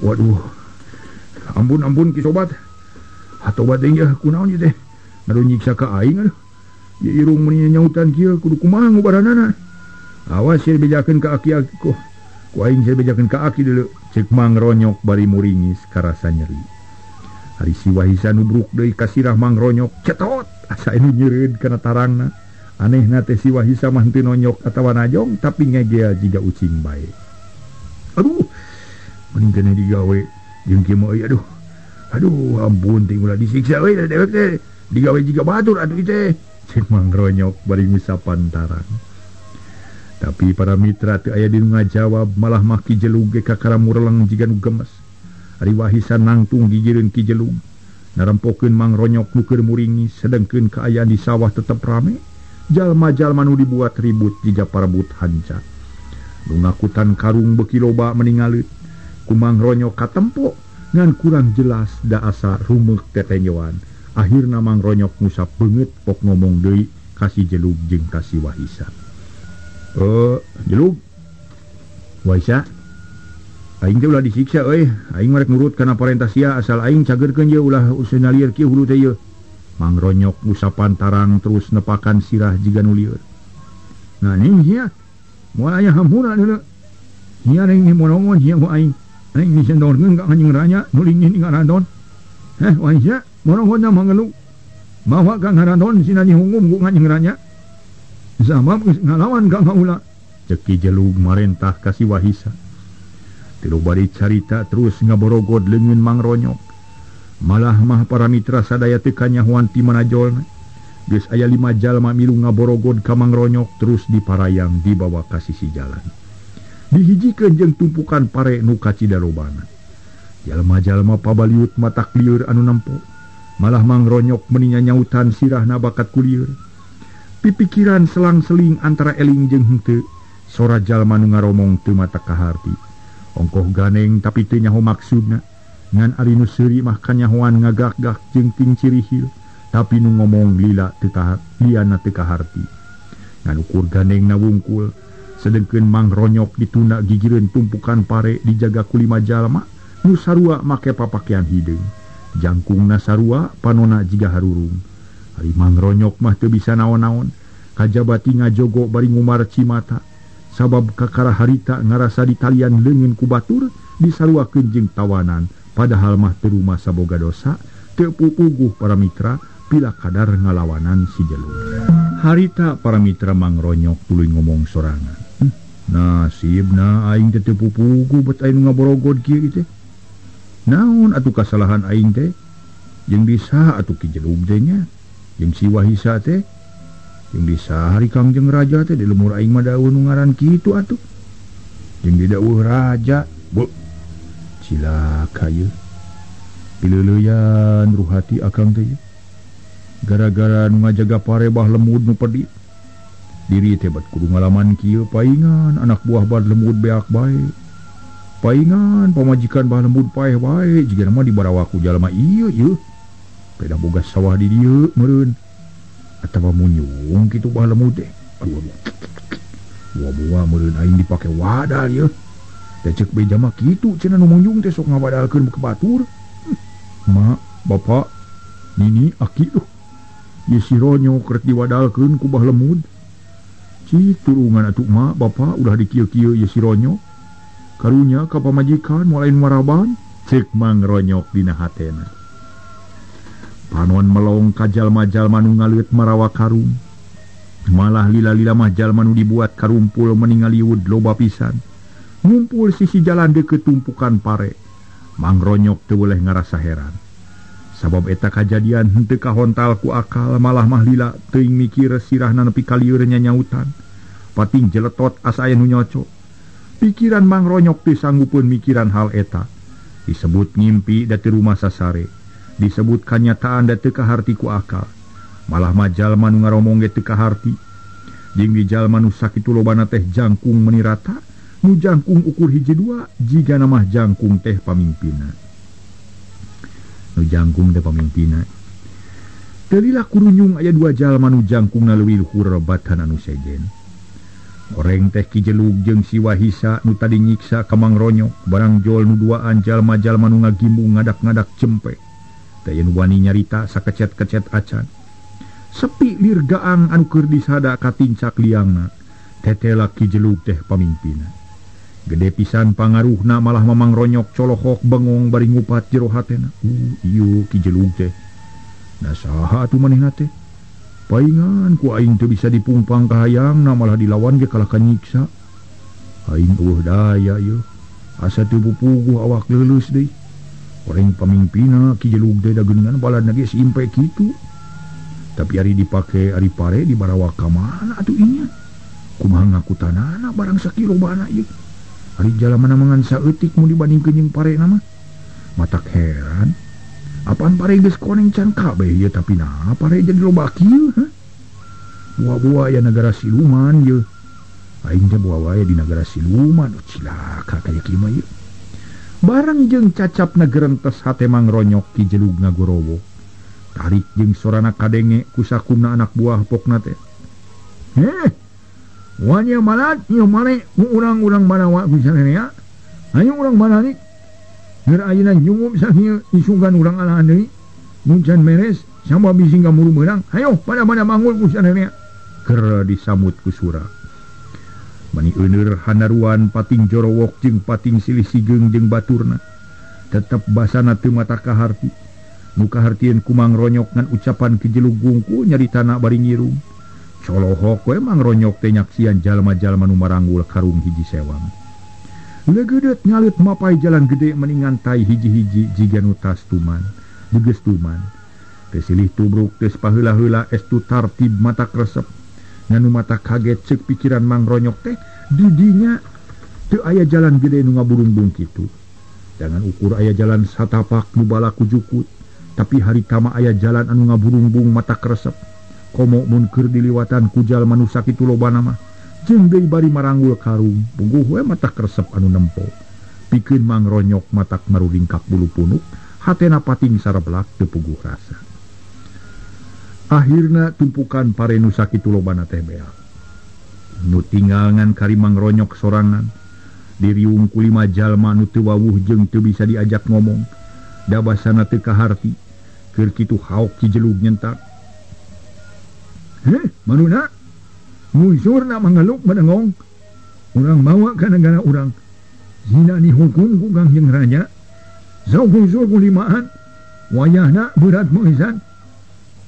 Waduh. Ampun-ampun Ki sobat. Atobat deui yeuh kunaon ieu teh? Ngaruh nyiksa ka aing aduh. Ieu irung meuni nyautan kieu kudu kumaha ngubaranana. Awas sia bejakeun ka aki aku. Ku aing sia bejakeun ka aki deuleu. Cek Mang Ronyok bari muringis karasa nyeri. Ari si Wahisa nubruk deui ka sirah Mang Ronyok cetot asa anu nyeureud kana tarangna. Anehna teh si Wahisa mah henteu nonyok atawa najong tapi ngegel jiga ucing bae. Aduh, mending keneh digawe jeung kieu mah euy aduh. Aduh, ampun ting ulah disiksa euy dewek teh. Digawe jiga batur atuh teh. Cek Mang Ronyok bari ngusapan tarang. Tapi para mitra teu aya di nu ngajawab malah mah Ki Jelug ge kakara mureleng jiga nu gemes. Ari Wahisa nangtung gigireun Ki Jelug. Narempokeun Mang Ronyok nu keur muringis sedengkeun kaayaan di sawah tetep rame. Jalma-jalma nu dibuat ribut jiga parebut hanca. Nu ngakutan karung beuki loba meningalit. Ku Mang Ronyok katempo ngan kurang jelas da asa rumeuk tetenjoan. Akhirna Mang Ronyok ngusap beungeut pok ngomong deui ka si Jelug jeung ka si Wahisa. Jelug Wahisa, aing teh ulah disiksa euy. Aing mah rek nurut kana parentah sia asal aing cageurkeun ye ulah usah lieur kieu hulu teh ye. Mang Ronyok ngusapan tarang terus nepakan sirah jiga nu lieur. Nah ning sia. Moal aya hampura deuleu. Sia reng morongon sia ku aing. Aing disendorkeun ka Kanjeng Raja nu linggih di karaton. Heh wahisa morongon mangeluk. Bawa ka karaton sina dihukum ku Kanjeng Raja. Sabab geus ngalawan ka kaula. Cek Ki Jelug marentah ka si Wahisa. Tilu bari carita terus ngaborogod leungeun Mangronyok. Malah mah para mitra sadaya teu kanyahoan ti manajolna. Geus aya 5 jalma milu ngaborogod ka Mangronyok terus diparayang dibawa ka sisi jalan. Dihijikeun jeung tumpukan pare nu kacidarobana. Jalma-jalma pabaliut matak lieur anu nempo. Malah Mangronyok meni nyautan sirahna bakat ku lieur. Pipikiran selang-seling antara eling jeung henteu. Sora jalma nu ngaromong teu matak kaharti. Ongkoh ganeng tapi teu nyaho maksudna. Ngan ari nu seuri mah kanyahoan ngagak-gak jeung ting cirihil, tapi nu ngomong lila teu liana teu kaharti. Ngan ukur ganeng na wungkul, sedengkeun Mangronyok ditunda gigireun tumpukan pare dijaga ku 5 jalma nu sarua make papakean hideung. Jangkungna sarua, panona jiga harurung. Ari Mangronyok mah teu bisa naon-naon, kajabati ngajogo bari ngumar cimata. Sabab kakara harita ngarasa ditalian leungeun ku batur disaruakeun jeung tawanan, padahal mah teu rumasa boga dosa, teu pupuguh para mitra pila kadar ngalawanan si Jelug. Harita para mitra Mangronyok tuluy ngomong sorangan. Nasibna aing teh teu pupuguh bet aing ngaborogod kieu teh. Naon atuh kasalahan aing teh? Jeung bisa atuh Ki Jelug teh nya, jeung si Wahisa teh. Jeung bisa hari Kangjeng Raja teh di lemur aing mah daun nu ngaran kitu atuh. Jeung di dawuh raja, bu. Cilaka ieu. Pileuleuyan ruhati akang teh. Gara-gara nu ngajaga pare bah lemud nu pedit. Diri teh bat kudu ngalaman kieu paingan anak buah bah lemud beak bae. Paingan pamajikan bah lemud paeh bae jiga mah dibarawa ku jalma ieu ieu. Peda boga sawah di dieu meureun. Atawa munyung kitu bah lemud teh. Aduh aduh. Buah-buah meureun aing dipake wadal ieu. Teh ceuk beja mah kitu cenah nu munyung teh sok ngawadalkeun ke batur. Mak, bapak, nini, aki duh. Ieu si Ronyok rek diwadalkeun ku bah lemud. Ci turungan atuh mak, bapak ulah dikieu-kieu ieu si Ronyok. Karunya ka pamajikan moal lain maraban. Ceuk Mangronyok dina hatena. Panon melong ka jalma-jalma nu ngaleut marawa karung. Malah lila-lila mah jalma nu dibuat karumpul meni ngaliwud loba pisan. Ngumpul sisi jalan deukeut tumpukan pare. Mangronyok teu boleh ngarasa heran. Sabab eta kajadian henteu kahontal ku akal, malah mah lila teuing mikir sirahna nepi ka lieur nyanyautan. Pating jeletot asa aya nu nyoco. Pikiran Mangronyok teu sanggupeun mikiran hal eta. Disebut ngimpi da teu rumasa sare. Disebut kanyataan da teu kaharti ku akal. Malah mah jalma nu ngaromong ge teu kaharti. Jeung di jalma nu sakitu lobana teh jangkung meni rata, nu jangkung ukur hiji dua, jigana mah jangkung teh pamimpinna. Nu jangkung teh pamimpinna. Teu lila kurunyung aya 2 jalma nu jangkungna leuwih luhur batan anu sejen. Horeng teh Ki Jelug jeung si Wahisa nu tadi nyiksa ka Mangronyok, barang jol nu duaan jalma-jalma nu ngagimbung ngadak-ngadak cempe. Teh yen wani nyarita sakecet-kecet acan. Sepi lir gaang anu keur disada katincak liangna. Tetela Ki Jelug teh pamimpinna. Gede pisan pangaruhna malah Mangronyok colohok bengong bari ngupat jero hatena. Ieu Ki Jelug teh. Nah saha atuh manehna teh? Paingan ku aing teu bisa dipungpang ka hayangna malah dilawan ge kalah ka nyiksa. Aing eueuh daya ieu. Asa teu pupuguh awak leuleus deui. Orang pamimpinna Ki Jelug teh da geuningan baladna ge simpe kitu. Tapi ari dipake ari pare dibarawa ka mana atuh inya? Kumaha ngakutanana barang sakilobana ieu. Ari jalmana mangan saeutik mun dibandingkeun jeung parena mah. Matak heran. Apaan pare geus koneng can kabeh ieu tapi nah pare jadi loba kieu hah? Buah-buah ya negara siluman ieu. Aing teh buah wae di negara siluman. Oh, cilaka kaya kieu mah ieu. Barang jeung cacapna gerentes hate Mangronyok Ki Jelug ngagorowo. Tarik jeung sorana kadenge ku sakumna anak buah pokna teh. Heh. Wanya malat ieu mane urang-urang manawa ku sanerea. Ayo urang manalik. Nger ayeuna nyungup sakieu isugan urang alahan deui. Mun can meres samba bisi ngamuru meunang. Hayo pada-pada manggul ku sanerea. Keur disamut ku sura. Mani euneur hanaruan pating jorowok jeung pating silih sigeung jeung baturna. Tetep basana teu mata kaharti. Nu kahartieun ku Mang Ronyok ngan ucapan Ki Jelug wungkul nyaritana bari ngirung. Colohok we Mang Ronyok teh nyaksian jalma-jalma nu maranggul karung hiji sewang. Legeudeut nyalit mapai jalan gede meningan tai hiji-hiji jiga nu tas tuman, geus tuman. Teu silih tubruk teu paheula-heula estu tartib mata resep. Nganu mata kaget ceuk pikiran Mang Ronyok teh didinya teu aya jalan gede nu ngaburungbung kitu. Jangan ukur aya jalan satapak nu balaku jukut, tapi harita mah aya jalan anu ngaburungbung mata resep. Komo mun keur diliwatan ku jalma nu sakitu lobana mah jeung deui bari maranggul karung, puguh we mata resep anu nempo. Pikeun Mang Ronyok matak marulingkak bulu punuk, hatena pating sareblak teu puguh rasa. Akhirna tumpukan pare nu sakitu lobana teh beak. Nu tinggal ngan kari Mang Ronyok sorangan, diriung ku lima jalma nu teu wawuh jeung teu bisa diajak ngomong. Da basana teu kaharti, keur kitu haok Ki Jelug nyentak. Heh, manuna? Munsurna mangaluk menengong. Urang mawa ka negara urang. Zina dihukum ku Kangjeng Raja. Sok unsur ku limaan. Wayahna berat meusan.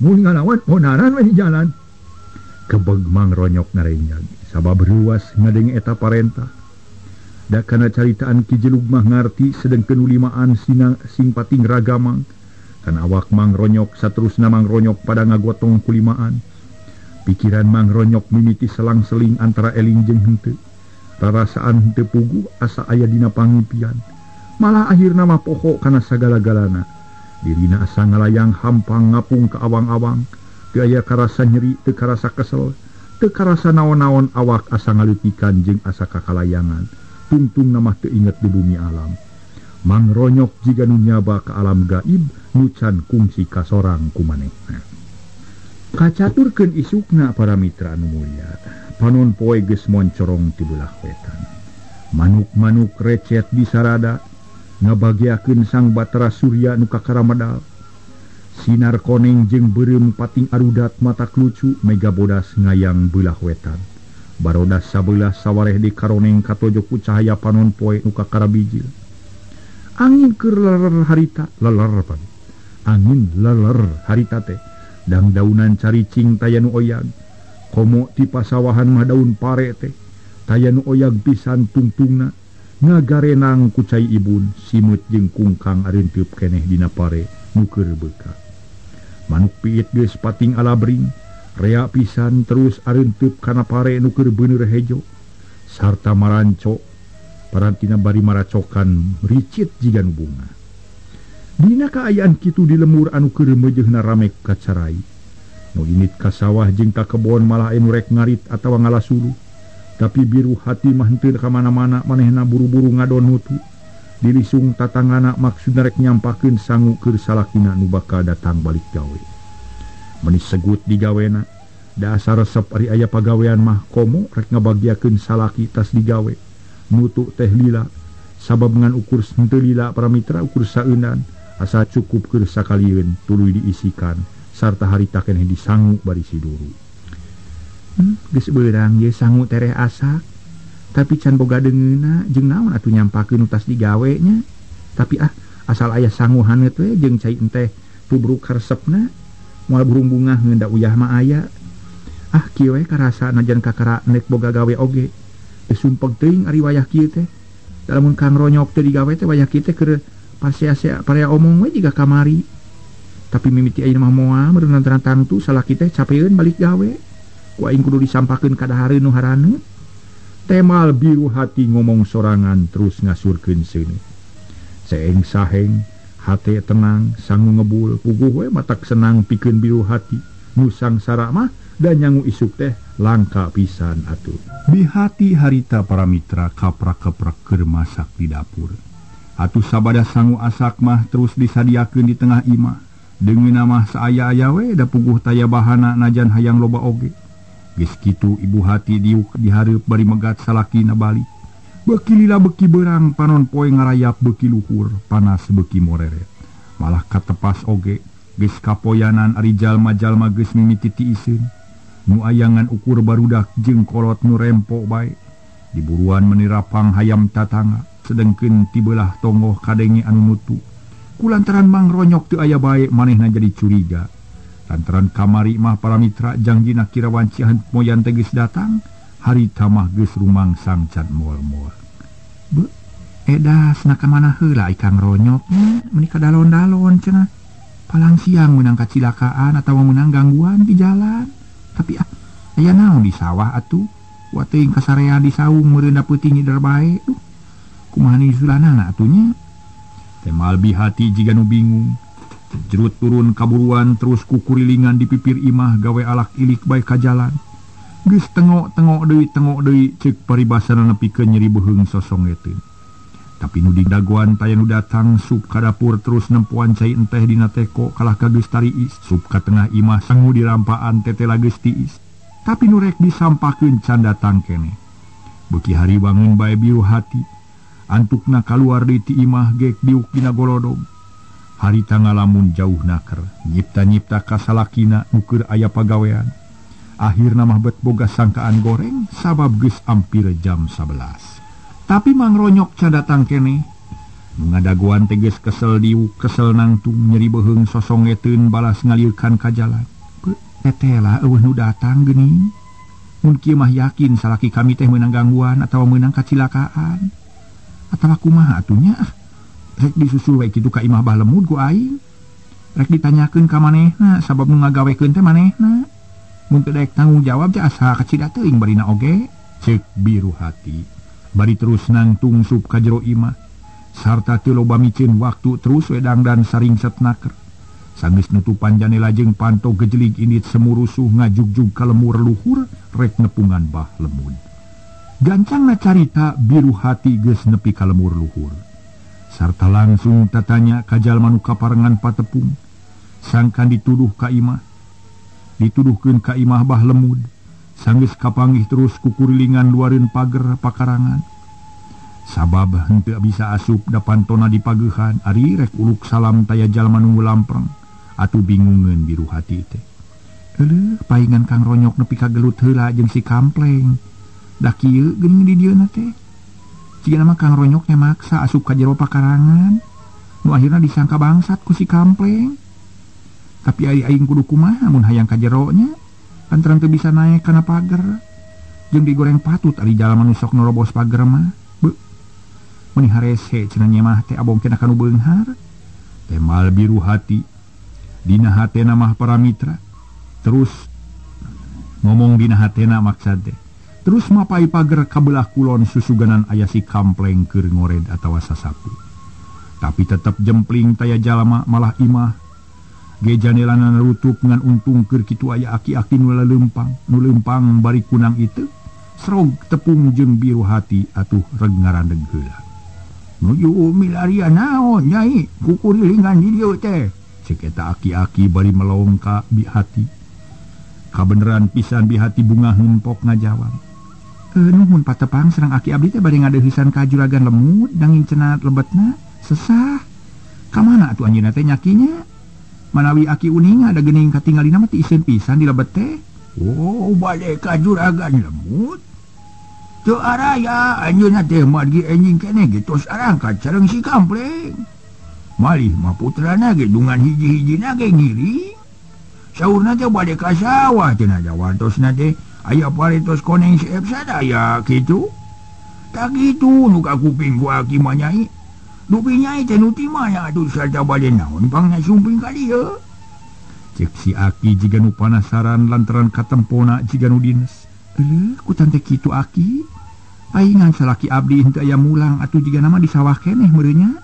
Mun ngalawan onaran we di jalan. Kebeg Mang Ronyok ngarenjag sabab ruas ngadenge eta parentah. Da kana caritaan Ki Jelug mah ngarti sedengkeun nu limaan sing pating ragamang. Kana awak Mang Ronyok saterusna Mang Ronyok pada ngagotong ku limaan. Pikiran Mang Ronyok mimiti selang-seling antara eling jeung henteu. Rarasaan henteu puguh asa aya dina pangimpian. Malah akhirna mah poho kana sagala-galana. Dirina asa ngalayang hampang ngapung ka awang-awang. Teu aya karasa nyeri, teu karasa kesel, teu karasa naon-naon awak asa ngalutikan jeung asa kakalayangan. Tungtungna mah teu inget di bumi alam. Mang Ronyok jiga nu nyaba ka alam gaib nu can kungsi kasorang ku manehna. Kacaturkeun isukna para mitra anu mulia, panon poe geus moncorong ti beulah wetan. Manuk-manuk recet di sarada ngabagiakeun sang Batara Surya nu kakara medal. Sinar koneng jeung beureum pating arudat mata klucu mega bodas ngayang beulah wetan. Barodas sabelah sawareh di karoneng katojo ku cahaya panon poe nu kakara bijil. Angin keur leler harita leler pan. Angin leler harita teh dang daunan caricing taya nu oyag. Komo ti pasawahan mah daun pare teh taya nu oyag pisan tungtungna ngagarenang ku cai ibun simut jeung kungkang arenteup keneh dina pare nu keur beuka. Manuk piit geus pating alabring rea pisan terus arenteup kana pare nu keur beuneur hejo sarta maranco parantina bari maracokan ricit jiga nu bunga. Dina kaayaan kitu di lemur anu keur meujeuhna rame kacarai. Nu init ka sawah jeung ka kebon malah anu rek ngarit atawa ngalasulu. Tapi biru hati mah henteu ka mana-mana manehna buru-buru ngadon hutu. Dilisung tatangana maksudna rek nyampakeun sangu keur salakina nu bakal datang balik gawe. Meni segut digawena, da asa resep ari aya pagawean mah komo rek ngabagiakeun salaki tas digawe. Nutu teh lila, sabab ngan ukur henteu lila para mitra ukur saeunan. Asa cukup keur sakalieun tuluy diisikan sarta harita keneh disangu bari siduru. Geus beurang ye sangu tereh asak tapi can boga deungeuna jeung naon atuh nyampakeun tas digawe nya. Tapi asal aya sangu haneut we jeung cai enteh tubruk karesepna moal burung bungah ngeunda uyah mah aya. Ah kieu we karasa najan kakara nek boga gawe oge. Geus sumpeg teuing ari wayah kieu teh. Da lamun Kang Ronyok teu digawe teh wayah kieu teh keur pasea-sea parea omong we jiga kamari. Tapi mimiti ayeuna mah moal meureun tangtu salaki teh capeun balik gawe. Ku aing kudu disampakeun ka dahareun nu haraneut. Temal biru hati ngomong sorangan terus ngasurkeun seuneu. Seeng saheng, hate tenang, sangu ngebul, puguh we matak senang pikeun biru hati. Nu sangsara mah dan nyangu isuk teh langka pisan atuh. Bihati harita para mitra kaprak-kaprak keur masak di dapur. Atuh sabada sangu asak mah terus disadiakeun di tengah imah. Deungeunna mah saaya-aya we da puguh taya bahana najan hayang loba oge. Geus kitu ibu hati diuk dihareup bari megat salakina balik. Beuki lila beuki beurang panon poe ngarayap beuki luhur panas beuki moreret. Malah katepas oge geus kapoyanan ari jalma-jalma geus mimiti tiiseun. Nu ayangan ukur barudak jeung kolot nu rempo bae. Diburuan menirapang hayam tatangga sedengkeun tibelah tonggoh kadenge anu nutu. Kulantaran Mang Ronyok teu aya bae manehna jadi curiga. Lantaran kamari mah para mitra jangjina kirawanci moyan teh geus datang, harita mah geus rumangsang can moal-moal. Be, edas na ka mana heula Kang Ronyok meuni ka dalon-dalon cenah. Palang siang meunang kacilakaan atawa meunang gangguan di jalan. Tapi ah, aya naon di sawah atuh? Wa teuing kasarean di saung meureun da peuting ngider bae. Duh, kumaha nyusulanana atuh nya? Temal bihati jiga nu bingung. Jerut turun kaburuan terus kukurilingan di pipir imah gawe alak ilik bae ka jalan. Geus tengok-tengok deui ceuk paribasana nepikeun nyeri beuheung sosongeteun. Tapi nu didagoan taya nu datang sup ka dapur terus nempoan cai enteh dina teko kalah ka geus tariis. Sup ka tengah imah sangu dirampaan tetela geus tiis. Tapi nu rek disampakeun can datang keneh. Beuki hari bangun bae biru hati. Antukna kaluar deui ti imah gek diuk dina golodog. Harita ngalamun jauh naker, nyipta-nyipta kasalakina nu keur aya pagawean. Akhirna mah bet boga sangkaan goreng sabab geus ampir jam 11. Tapi Mang Ronyok can datang keneh. Nu ngadagoan teh geus kesel diuk, kesel nangtung, nyeri beuheung sosongeteun balas ngalieukan ka jalan. Teteh lah eueuh nu datang geuning. Mun kieu mah yakin salaki kami teh meunang gangguan atawa meunang kacilakaan. Atawa kumaha atuh nya? Rek disusul we kitu ka imah Bah Lemud ku aing. Rek ditanyakeun ka manehna sabab nu ngagawekeun teh manehna. Mun teu daek tanggung jawab teh asa kacida teuing barina oge. Ceuk biru hati. Bari terus nangtung sup ka jero imah. Sarta teu loba miceun waktu terus we dangdan saringset naker. Sanggeus nutupan janela jeung panto gejelig indit semurusuh ngajugjug ka lemur luhur rek nepungan Bah Lemud. Gancangna carita biru hati geus nepi ka lemur luhur. Sarta langsung tatanya ka jalma nu kaparengan patepung. Sangkan dituduh ka imah. Dituduhkeun ka imah Bah Lemud. Sanggeus kapanggih terus kukurilingan luareun pager pakarangan. Sabab henteu bisa asup da pantona dipageuhan ari rek uluk salam taya jalma nu lampreng. Atuh bingungeun biru hati teh. Euleuh paingan Kang Ronyok nepi ka gelut heula jeung si Kampleng. Da kieu geuning di dieu na teh. Jigana mah Kang Ronyok nya maksa asup ka jero pakarangan. Nu akhirna disangka bangsat ku si Kampleng. Tapi ari aing kudu kumaha mun hayang ka jero nya? Lantaran teu bisa naek kana pager. Jeung digoreng patut ari jalma nu sok nerobos pager mah. Beuh. Meuni harese cenah nya mah teh abong cenah kanu beunghar. Temal biru hati. Dina hatena mah para mitra. Terus ngomong dina hatena maksad teh. Terus mapai pager kabelah kulon susuganan aya si Kampleng keur ngored atawa sasapu. Tapi tetep jempling taya jalma malah imah. Ge janelana rutup ngan untung keur kitu aya aki-aki nu leumpang bari kunang itu serog tepung jeung biru hati atuh reg ngarandeg heula. Nuju milaria naon nyai kukurilingan di dieu teh. Ceuk eta aki-aki bari melong ka bihati. Kabeneran pisan bihati bunga hempok ngajawab. Nuhun patepang sareng aki abdi teh bade ngadeuheusan ka juragan Lemud nanging cenah lebetna sesah. Ka mana atuh anjeunna teh nyakinya? Manawi aki uninga da geuning katingalina mah ti iseun pisan di lebet teh. Oh, bade ka juragan Lemud. Teu araya anjeunna teh margi enjing keneh ge tos arangkat sareng si Kampleng. Malih mah putrana ge dungan hiji-hijina ge ngiring. Saurna teh bade ka sawah cenah jawantosna teh aya paretos koneng si Ep sadaya kitu. Tak kitu nu ka kuping ku aki mah nyai. Dupi nyai teh nu ti mana atuh sarta bade naon pangna sumping ka dieu. Ceuk si aki jiga nu panasaran lantaran katempona jiga nu dines. Euleuh ku tante kitu aki. Paingan salaki abdi henteu aya mulang atuh jiga nama di sawah keneh meureunnya.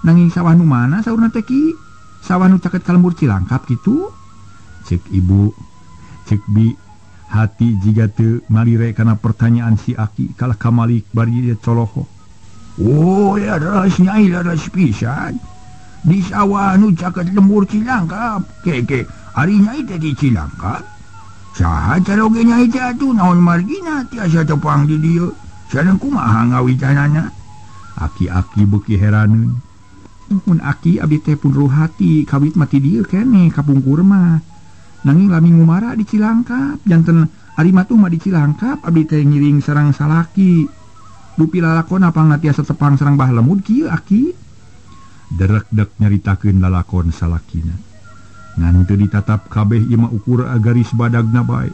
Nanging sawah nu mana saurna teh ki? Sawah nu caket ka lembur Cilangkap kitu. Ceuk ibu, ceuk bi hati jiga teu malire kana pertanyaan si aki kalah kamalik bari dia coloho. Oh, leres nyai leres pisan. Di sawah nu caket lembur Cilangkap. Keke, ari nyai teh di Cilangkap. Saha caroge nyai teh atuh naon margina tiasa tepang di dieu. Sareng kumaha ngawitanana? Aki-aki beuki heraneun. Mun aki abdi teh pun ruhati kawit mati dieu keneh kapungkur mah. Nanging lami ngumara di Cilangkap janten Ari matuh mah di Cilangkap abdi teh ngiring sareng salaki. Dupi lalakon apangna tiasa tepang sareng Bah Lemud kieu aki. Derek-dek nyaritakeun lalakon salakina. Ngan teu ditatap kabeh ieu mah ukur garis badagna bae.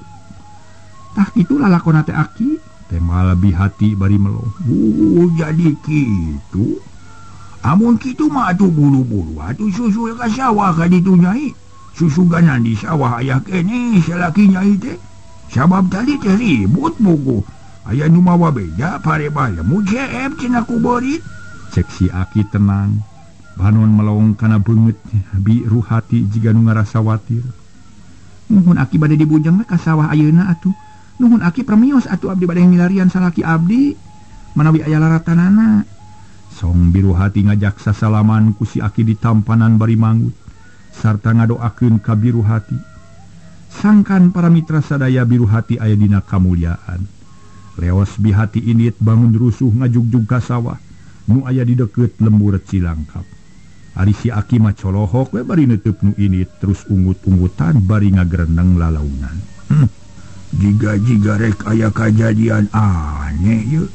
Tah kitu lalakonna teh aki. Temal bihati bari meloh. Jadi kitu. Amun kitu mah atuh buru-buru atuh susul ka sawah ka ditu nyai. Susuganan di sawah aya keneh salaki nyai teh. Sabab tadi teh ribut buku. Aya nu mawa beja pare Bah Lemud ceep cenah ku beurit. Cek si aki tenang. Panon melong kana beungeut biru hati jiga nu ngarasa watir. Nuhun aki bade dibujeng ka sawah ayeuna atuh. Nuhun aki permios atuh abdi bade milarian salaki abdi. Manawi aya laratanana. Song biru hati ngajak sasalaman ku si aki ditampanan bari manggut sarta ngadoakeun ka biru hati. Sangkan para mitra sadaya biru hati aya dina kamulyaan. Leos bihati init bangun rusuh ngajugjug ka sawah nu aya di deukeut lembur Cilangkap. Ari si aki mah colohok we bari neuteub nu init terus ungut-ungutan bari ngagereneng lalaunan. Jiga-jiga rek aya kajadian aneh yeuh.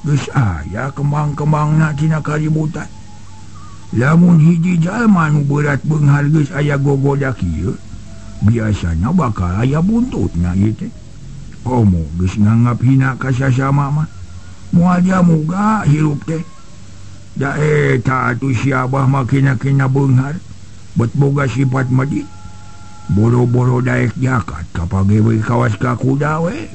Geus aya kembang-kembangna tina kaributan. Lamun hiji jalma nu berat beunghar geus aya gogoda kieu, biasana bakal aya buntutna ieu teh. Komo geus nganggap hina ka sasama mah. Moal jamuga hirup teh. Da eta atuh si abah mah kena-kena beunghar, bet boga sifat medit. Boro-boro daek jakat kapage we kawas ka kuda we.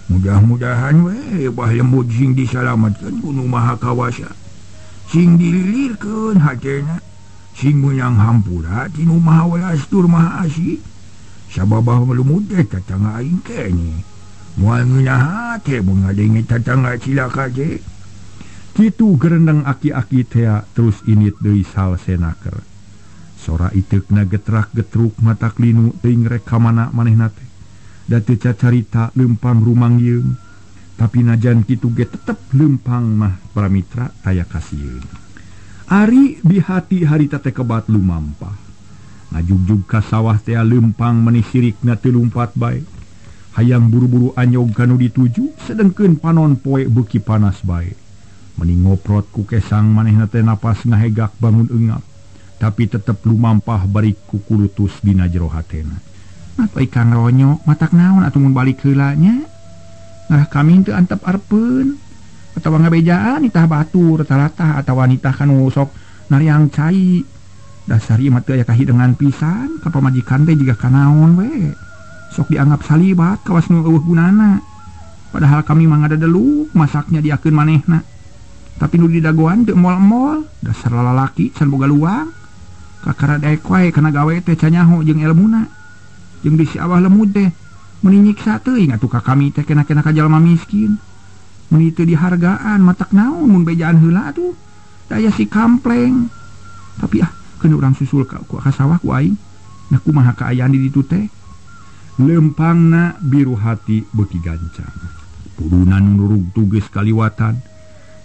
Mudah-mudahan we Bah Lemud sing disalametkeun ku Nu Maha Kawasa. Sing dililirkeun hatena, sing meunang hampura ti Nu Maha Welas tur Maha Asih. Sabab Bah Lemud teh tatangga aing keneh. Moal ngeunah hate mun ngadenge tatangga cilaka teh. Kitu gerendeng aki-aki tea terus init deui salsenaker. Sora iteukna getrak-getruk mata klinu teuing rek ka mana manehna teh. Da teu cacarita leumpang rumangyeung. Tapi najan kitu ge tetep leumpang mah para mitra taya kasieun. Ari bihati harita teh kebat lumampah. Ngajugjug ka sawah tea leumpang meni sirikna teu lumpat bae. Hayang buru-buru anyog ka nu dituju sedengkeun panon poe beuki panas bae. Meni ngoprot ku kesang manehna teh napas ngahegak bangun eungap. Tapi tetep lumampah bari kukulutus dina jero hatena. Atuh ikang ronyok matak naon atuh mun balik heula nya. Ngarah kami teu antep arpeun. Atawa ngabejaan nitah batur talatah atawa nitah kanu sok nariang cai. Dasar ieu mah teu aya kahidengan pisan ka pamajikan teh jiga kanaon we. Sok dianggap salibat kawas nu eueuh gunana. Padahal kami mah ngadadeluk masaknya diakeun manehna. Tapi nu didagoan teu emol-emol, dasar lalaki can boga luang. Kakara daek wae kana gawe teh canyaho jeung elmuna. Jeung di si Abah Lemud teh meuni nyiksa teuing atuh ka kami teh kena-kena ka jalma miskin. Meuni teu dihargaan matak naon mun bejaan heula atuh. Da aya si kampleng. Tapi ah keun urang susul ka sawah ku aing. Nah kumaha kaayaan di ditu teh? Lempangna biru hati beuki gancang. Pudunan nurug tugeus kaliwatan.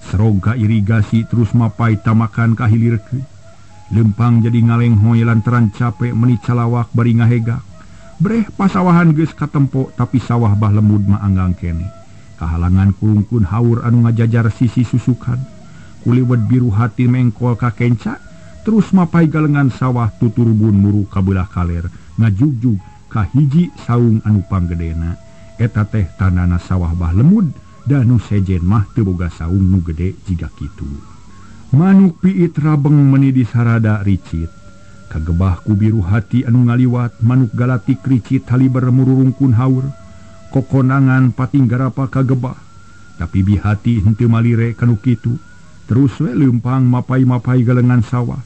Serog ka irigasi terus mapai tamakan ka hilirkeun. Lempang jadi ngalenghoy lantaran capek meni calawak bari ngahegak. Breh pasawahan geus katempo tapi sawah Bah Lemud mah anggang keneh. Kahalangan kurungkun haur anu ngajajar sisi susukan. Kuliwet biru hati mengkol ka kenca terus mapai galengan sawah tuturubun muru ka beulah kaler ngajugjug ka hiji saung anu panggedena. Eta teh tandana sawah Bah Lemud da nu sejen mah teu boga saung nu gede jiga kitu. Manuk piit rabeng meni disarada ricit. Kagebah ku biru hati anu ngaliwat manuk galatik ricit haliber mururungkun haur. Kokonangan pating garapa kagebah. Tapi bihati henteu malire kanu kitu. Terus we leumpang mapai-mapai galengan sawah.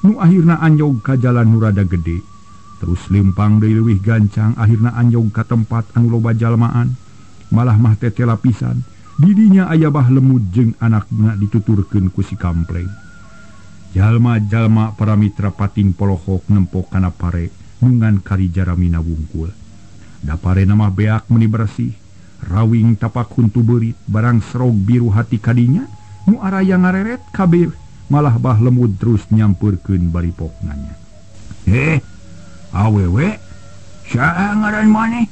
Nu akhirna anjog ka jalan nu rada gede. Terus leumpang deui leuwih gancang akhirna anjog ka tempat anu loba jalmaan. Malah mah tetela pisan. Didinya aya Bah Lemud jeung anakna dituturkeun ku si kampleng. Jalma-jalma para mitra pating polohok nempok kana pare nungan kari jaramina wungkul. Da pare mah beak meni bersih, rawing tapak huntu beurit barang serog biru hati kadinya nu araya ngareret kabeh malah Bah Lemud terus nyampeurkeun bari poknanya. Awewe, saha ngaran maneh?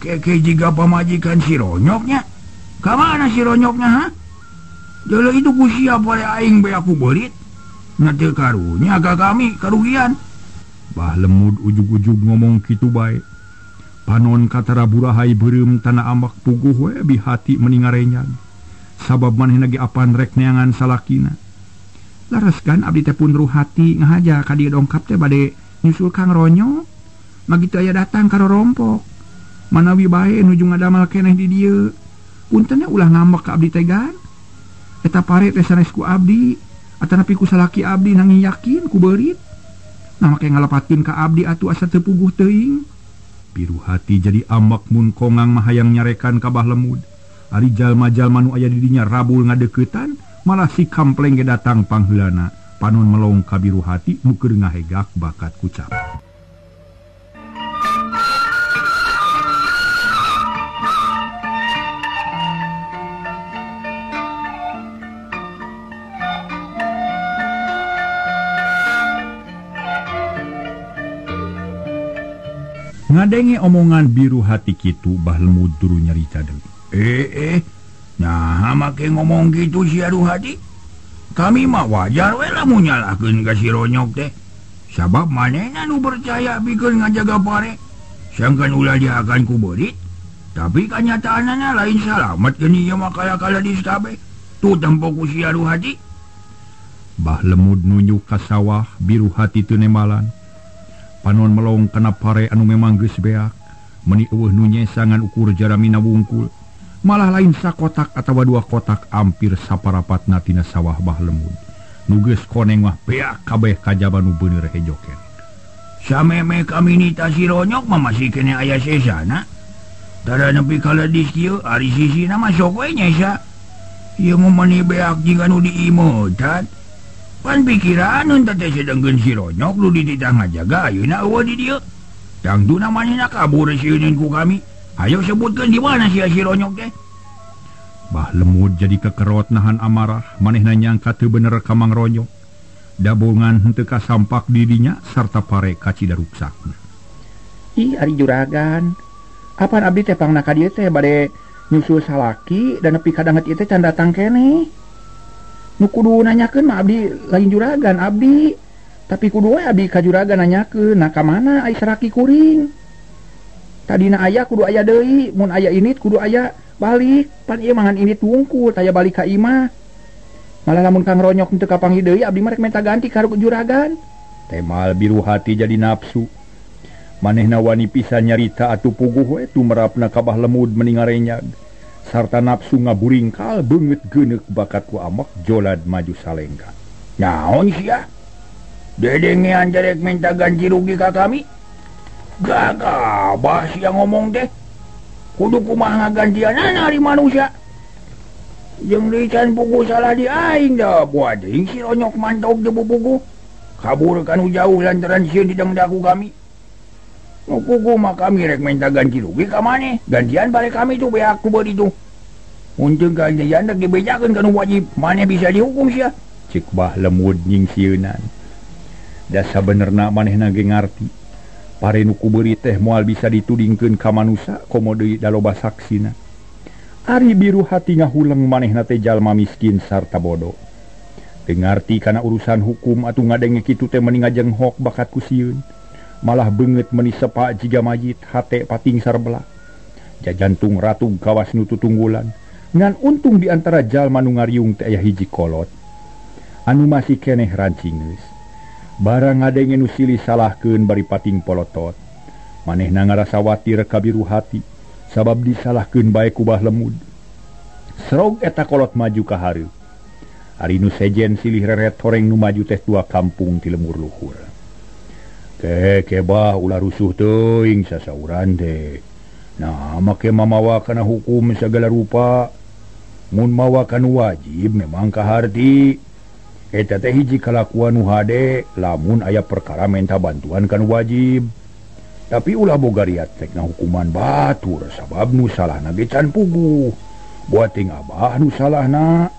Keke jiga pamajikan si Ronyoknya. Ka mana si Ronyoknya ha? Dele itu ku sia pare aing be aku beurit. Nya teu karunya ka kami karugian. Bah Lemud ujug-ujug ngomong kitu bae. Panon katara burahai beureum tanah ambak puguh we bihati meni ngarenyag. Sabab manehna ge apan rek neangan salakina. Lareskan abdi teh pun ruhati ngahaja ka dieu dongkap teh bade nyusul Kang Ronyo. Magitu aya datang ka rorompok. Manawi bae nuju ngadamal keneh di dieu. Punten ulah ngambek ka abdi teh gan. Eta pare teh sanes ku abdi atanapi ku salaki abdi nanging yakin ku beurit. Nah make ngalepatkeun ka abdi atuh asa teu puguh teuing. Biru hati jadi ambak mun kongang mahayang nyarekan ka Bah Lemud. Ari jalma-jalma nu aya di dinya rabul ngadeukeutan, malah si kampleng ge datang pangheulana. Panon melong ka biru hati nu keur ngahegak bakat kucap. Ngadenge omongan biru hati kitu Bah Lemud turu nyarita deui. Nah make ngomong gitu si Ruhati. Kami mah wajar we lamun nyalahkeun ka si Ronyok teh. Sabab manehna nu percaya pikeun ngajaga pare. Sangkan ulah diakan ku beurit, tapi kanyataanana lain salamet geuning ieu mah kala-kala di kabeh. Tuh tempo ku si Ruhati. Bah Lemud nunjuk ka sawah biru hati teu nembalan. Panon melong kana pare anu memang geus beak, meuni eueuh nu nyesangan ukur jaramina wungkul. Malah lain sakotak atawa dua kotak ampir saparapatna tina sawah Bah Lemud. Nu geus koneng mah beak kabeh kajaba nu beuneur hejoken. Sameme kami nita si Ronyok mah masih keneh aya sesana. Tara nepi ka ledis kieu ari sisina mah sok we nyesa. Ieu mah meuni beak jiga nu diimeutad. Pan pikiran teh sedengkeun si Ronyok nu dititah ngajaga ayeuna eueuh di dieu. Tangtuna manehna kabur sieuneun ku kami. Ayo sebutkeun di mana sia si Ronyok teh. Bah Lemud jadi kekerot nahan amarah, manehna nyangka teu bener ka Mang Ronyok. Dabongan henteu kasampak dirinya sarta pare ka Cidaruksakna. Ih ari juragan. Apan abdi teh pangna ka dieu teh bade nyusul salaki dan nepi ka danget ieu teh can datang keneh. Nu kudu nanyakeun mah abdi lain juragan abdi, tapi kudu we abdi ka juragan nanyakeun nah ka mana ai saraki kuring. Tadina aya kudu aya deui, mun aya init kudu aya balik, pan ieu mangan init wungkul taya balik ka imah. Malah lamun Kang Ronyok teu kapanggih deui abdi mah rek menta ganti ka juragan. Temal biru hati jadi nafsu. Manehna wani pisan nyarita atuh puguh we tumerapna ka Bah Lemud meni ngarenyag. Sarta nafsu ngaburingkal beungeut geuneuk bakat ku amak jolad maju salengka. Naon sia? Dedengean jarek minta ganti rugi ka kami? Gagabah sia ngomong teh. Kudu kumaha ngagantianana ari manusia. Jeung deui can puguh salah di aing da buat deui si Ronyok mantog debu puguh. Kabur kanu jauh lantaran sieun didengda ku kami. Nu puguh mah kami rek minta ganti rugi ka maneh. Gantian balik kami tuh beak ku beuri tuh. Untung gantian rek dibejakeun kanu wajib, maneh bisa dihukum sia. Cik Bah Lemud nyingsieunan. Da sabenerna manehna ge ngarti. Pare nu ku beuri teh moal bisa ditudingkeun ka manusa komo deui da loba saksina. Ari biru hati ngahuleng manehna teh jalma miskin sarta bodoh. Teu ngarti kana urusan hukum atuh ngadenge kitu teh meni ngajenghok bakat ku sieun. Malah beungeut meni sepa jiga mayit hate pating sarbelak. Jajantung ratug kawas nu tutunggulan. Ngan untung di antara jalma nu ngariung teh aya hiji kolot anu masih keneh rancingeus. Barang ngadenge nu silih salahkeun bari pating polotot. Manehna ngarasa watir ka biru hati sabab disalahkeun bae ku Bah Lemud. Serog eta kolot maju ka hareup. Ari nu sejen silih reret horeng nu maju teh tua kampung ti lemur luhur. Ke bah ulah rusuh teuing sasauran teh. Nah make mamawa kana hukum sagala rupa. Mun mawa kanu wajib memang kaharti. Eta teh hiji kalakuan nu hade lamun aya perkara menta bantuan kanu wajib. Tapi ulah boga riat rek hukuman batur sabab nu salahna ge can puguh. Buating abah nu salahna.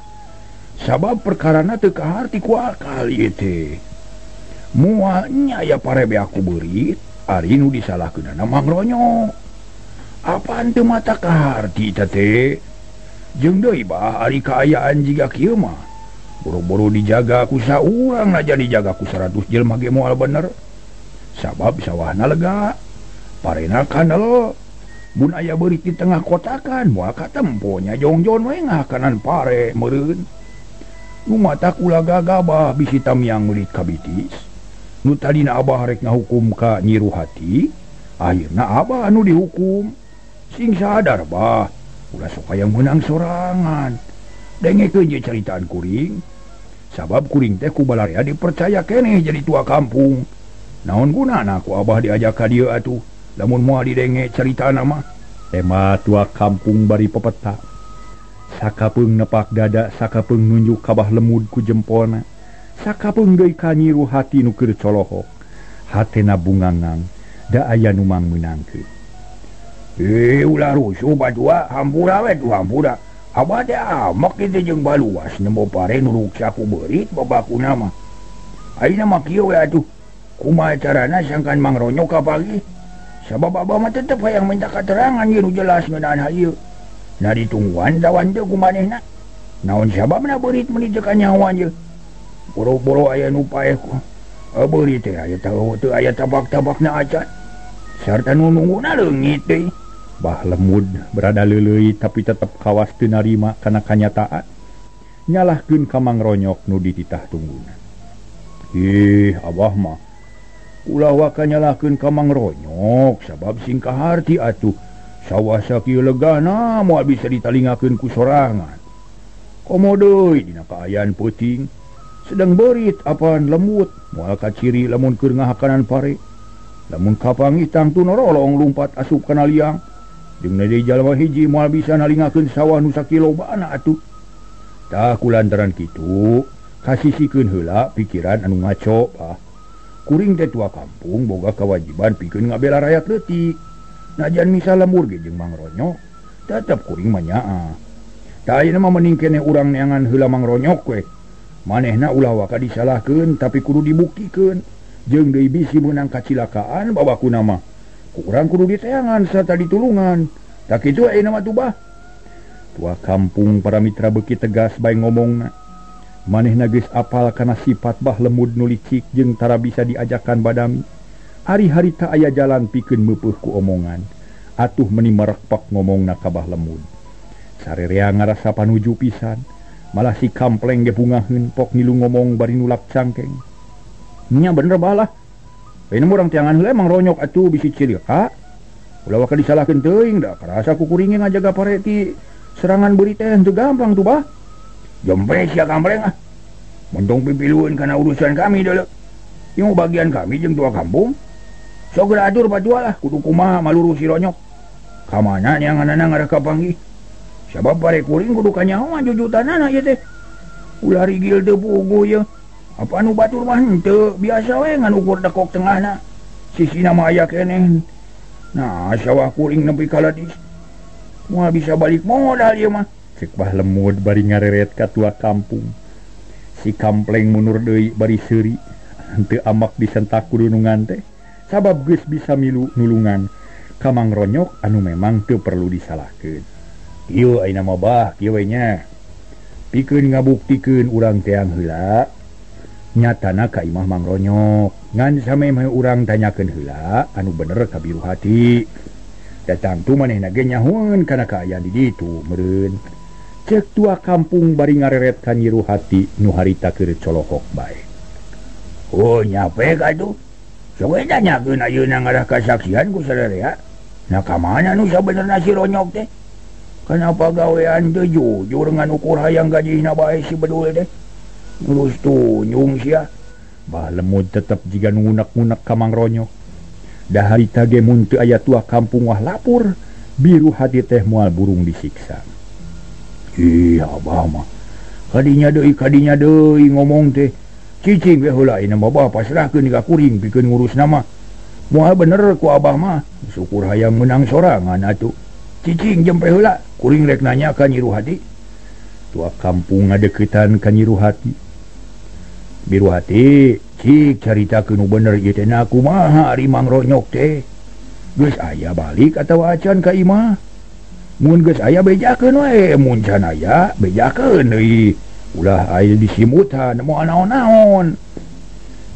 Sabab perkarana teu kaharti ku akal ieu teh. Mual nya aya parebe aku beurit, ari nu disalahkeunana Mang Ronyok. Apaan teu mata kaharti teh? Jeung deui bah ari kaayaan jiga kieu mah. Boro-boro dijaga ku saurang najan dijaga ku 100 jelema ge moal bener. Sabab sawahna lega, parena kanel. Mun aya beurit di tengah kotakan moal katempo nya jongjon we ngahakanan pare meureun. Nu matak ulah gagabah bisi tamiang meulit kabitis. Nu tadina abah rek ngahukum ka Nyi Ruhati, akhirna abah anu dihukum. Sing sadar bah, ulah sok hayang meunang sorangan. Dengekeun je caritaan kuring. Sabab kuring teh ku balarea dipercaya keneh jadi tua kampung. Naon gunana ku abah diajak ka dieu atuh, lamun moal didenge caritana mah. Tema tua kampung bari pepeta. Sakapeung nepak dada, sakapeung nunjuk ka Bah Lemud ku jempolna. Sakapeung deui ka Nyi Ruhati nu keur colohok. Hatena bungangang, da aya nu mangmeunangkeun. Ulah rusuh badua, hampura we tuh hampura. Abah teh amak kitu jeung baluas nemu pare nu ruksa ku beurit babakuna mah. Ayeuna mah kieu we atuh. Kumaha carana sangkan Mang Ronyok ka pagi? Sabab abah mah tetep hayang minta katerangan ieu nu jelas ngeunaan hal ieu. Nah ditungguan tawan teu ku manehna. Naon sababna beurit meuni teu kanyahoan ieu? Boro-boro aya nu paeh ku. Beurit teh aya teu aya tabak-tabakna acan. Sarta nu nungguna leungit deui. Bah Lemud berada leuleuy tapi tetep kawas teu narima kana kanyataan. Nyalahkeun ka Mang Ronyok nu dititah tungguna. Ih, abah mah ulah waka nyalahkeun ka Mang Ronyok sabab sing kaharti atuh. Sawah sakieu legana moal bisa ditalingakeun ku sorangan. Komo deui dina kaayaan peuting sedang beurit apan lemut moal kaciri lamun keur ngahakanan pare. Lamun kapanggih tangtu norolong lumpat asup kana liang. Jeung deui jalma hiji moal bisa nalingakeun sawah nu sakilobana atuh. Tah kulantaran kitu kasisikeun heula pikiran anu ngaco ah. Kuring teh tua kampung boga kewajiban pikeun ngabela rakyat leutik. Najan misal lembur ge jeung Mang Ronyok, tetep kuring mah nyaah. Tah ayeuna mah mending keneh urang neangan heula Mang Ronyok we. Manehna ulah waka disalahkeun tapi kudu dibuktikeun. Jeung deui bisi meunang kacilakaan babakuna mah. Ku urang kudu diteangan sarta ditulungan. Tah kitu ayeuna mah tuh bah. Tua kampung para mitra beuki tegas bae ngomongna. Manehna geus apal kana sifat Bah Lemud nu licik jeung tara bisa diajakan badami. Ari harita aya jalan pikeun meupeuh ku omongan. Atuh meuni merekpek ngomongna ka Bah Lemud. Sarerea ngarasa panuju pisan. Malah si kampleng ge bungaheun pok ngilu ngomong bari nulak cangkeng. Nya bener balah. Ayeuna urang teangan heula Mang Ronyok atuh bisi cilaka. Ulah waka disalahkeun teuing da karasa ku kuring ngajaga pare ti serangan beurit teh henteu gampang tuh bah. Jempe sia kampleng ah. Montong pipilueun kana urusan kami deuleu. Ieu bagian kami jeung tua kampung. Sok geura atur patua lah kudu kumaha maluru si Ronyok. Ka mana neanganana ngarah kapanggih. Sabab pare kuring kudu kanyahoan jujutanana ieu teh. Ulah rigil teu puguh ieu. Apa anu batur mah henteu biasa we ngan ukur dekok tengahna. Sisina mah aya keneh. Nah, sawah kuring nepi ka ladis. Moal bisa balik modal ieu mah. Cek Bah Lemud bari ngareret ka tua kampung. Si kampleng mundur deui bari seuri. Henteu amak disentak ku dunungan teh. Sabab geus bisa milu nulungan ka Mang Ronyok anu memang teu perlu disalahkeun. Kieu ayeuna mah bah, kieu we nya. Pikeun ngabuktikeun urang teang heula. Nyatana ka imah Mang Ronyok. Ngan samemeh urang tanyakeun heula anu bener ka Biru Hati. Da tangtu manehna ge nyahoeun kana kaayaan di ditu meureun. Cek tua kampung bari ngareret ka Nyi Ruhati nu harita keur colohok bae. Oh nyape ka atuh. Sok we tanyakeun ayeuna ngarah kasaksian ku sararea. Nah ka mana nu sabenerna si Ronyok teh? Kenapa gawean teu jujur ngan ukur hayang gajihna bae si bedul teh? Ngurus tunyung sia. Bah Lemud tetep jiga nu ngunek-ngunek ka Mang Ronyok. Da harita ge mun teu aya tua kampung wah lapur, Biru Hati teh moal burung disiksa. Ih, abah mah. Kadinya deui ngomong teh. Cicing we heula ayeuna mah bah pasrahkeun ka kuring pikeun ngurus nama. Moal bener ku abah mah, syukur hayang meunang sorangan atuh. Cicing jempe heula, kuring rek nanya ka Nyi Ruhati. Tua kampung ngadeuketan ka Nyi Ruhati. Biru Hati, cik caritakeun nu bener ieu teh na kumaha ari Mang Ronyok teh. Geus aya balik atawa acan ka imah. Mun geus aya bejakeun we, mun can aya bejakeun deui. Ulah aya disimutan moal naon-naon.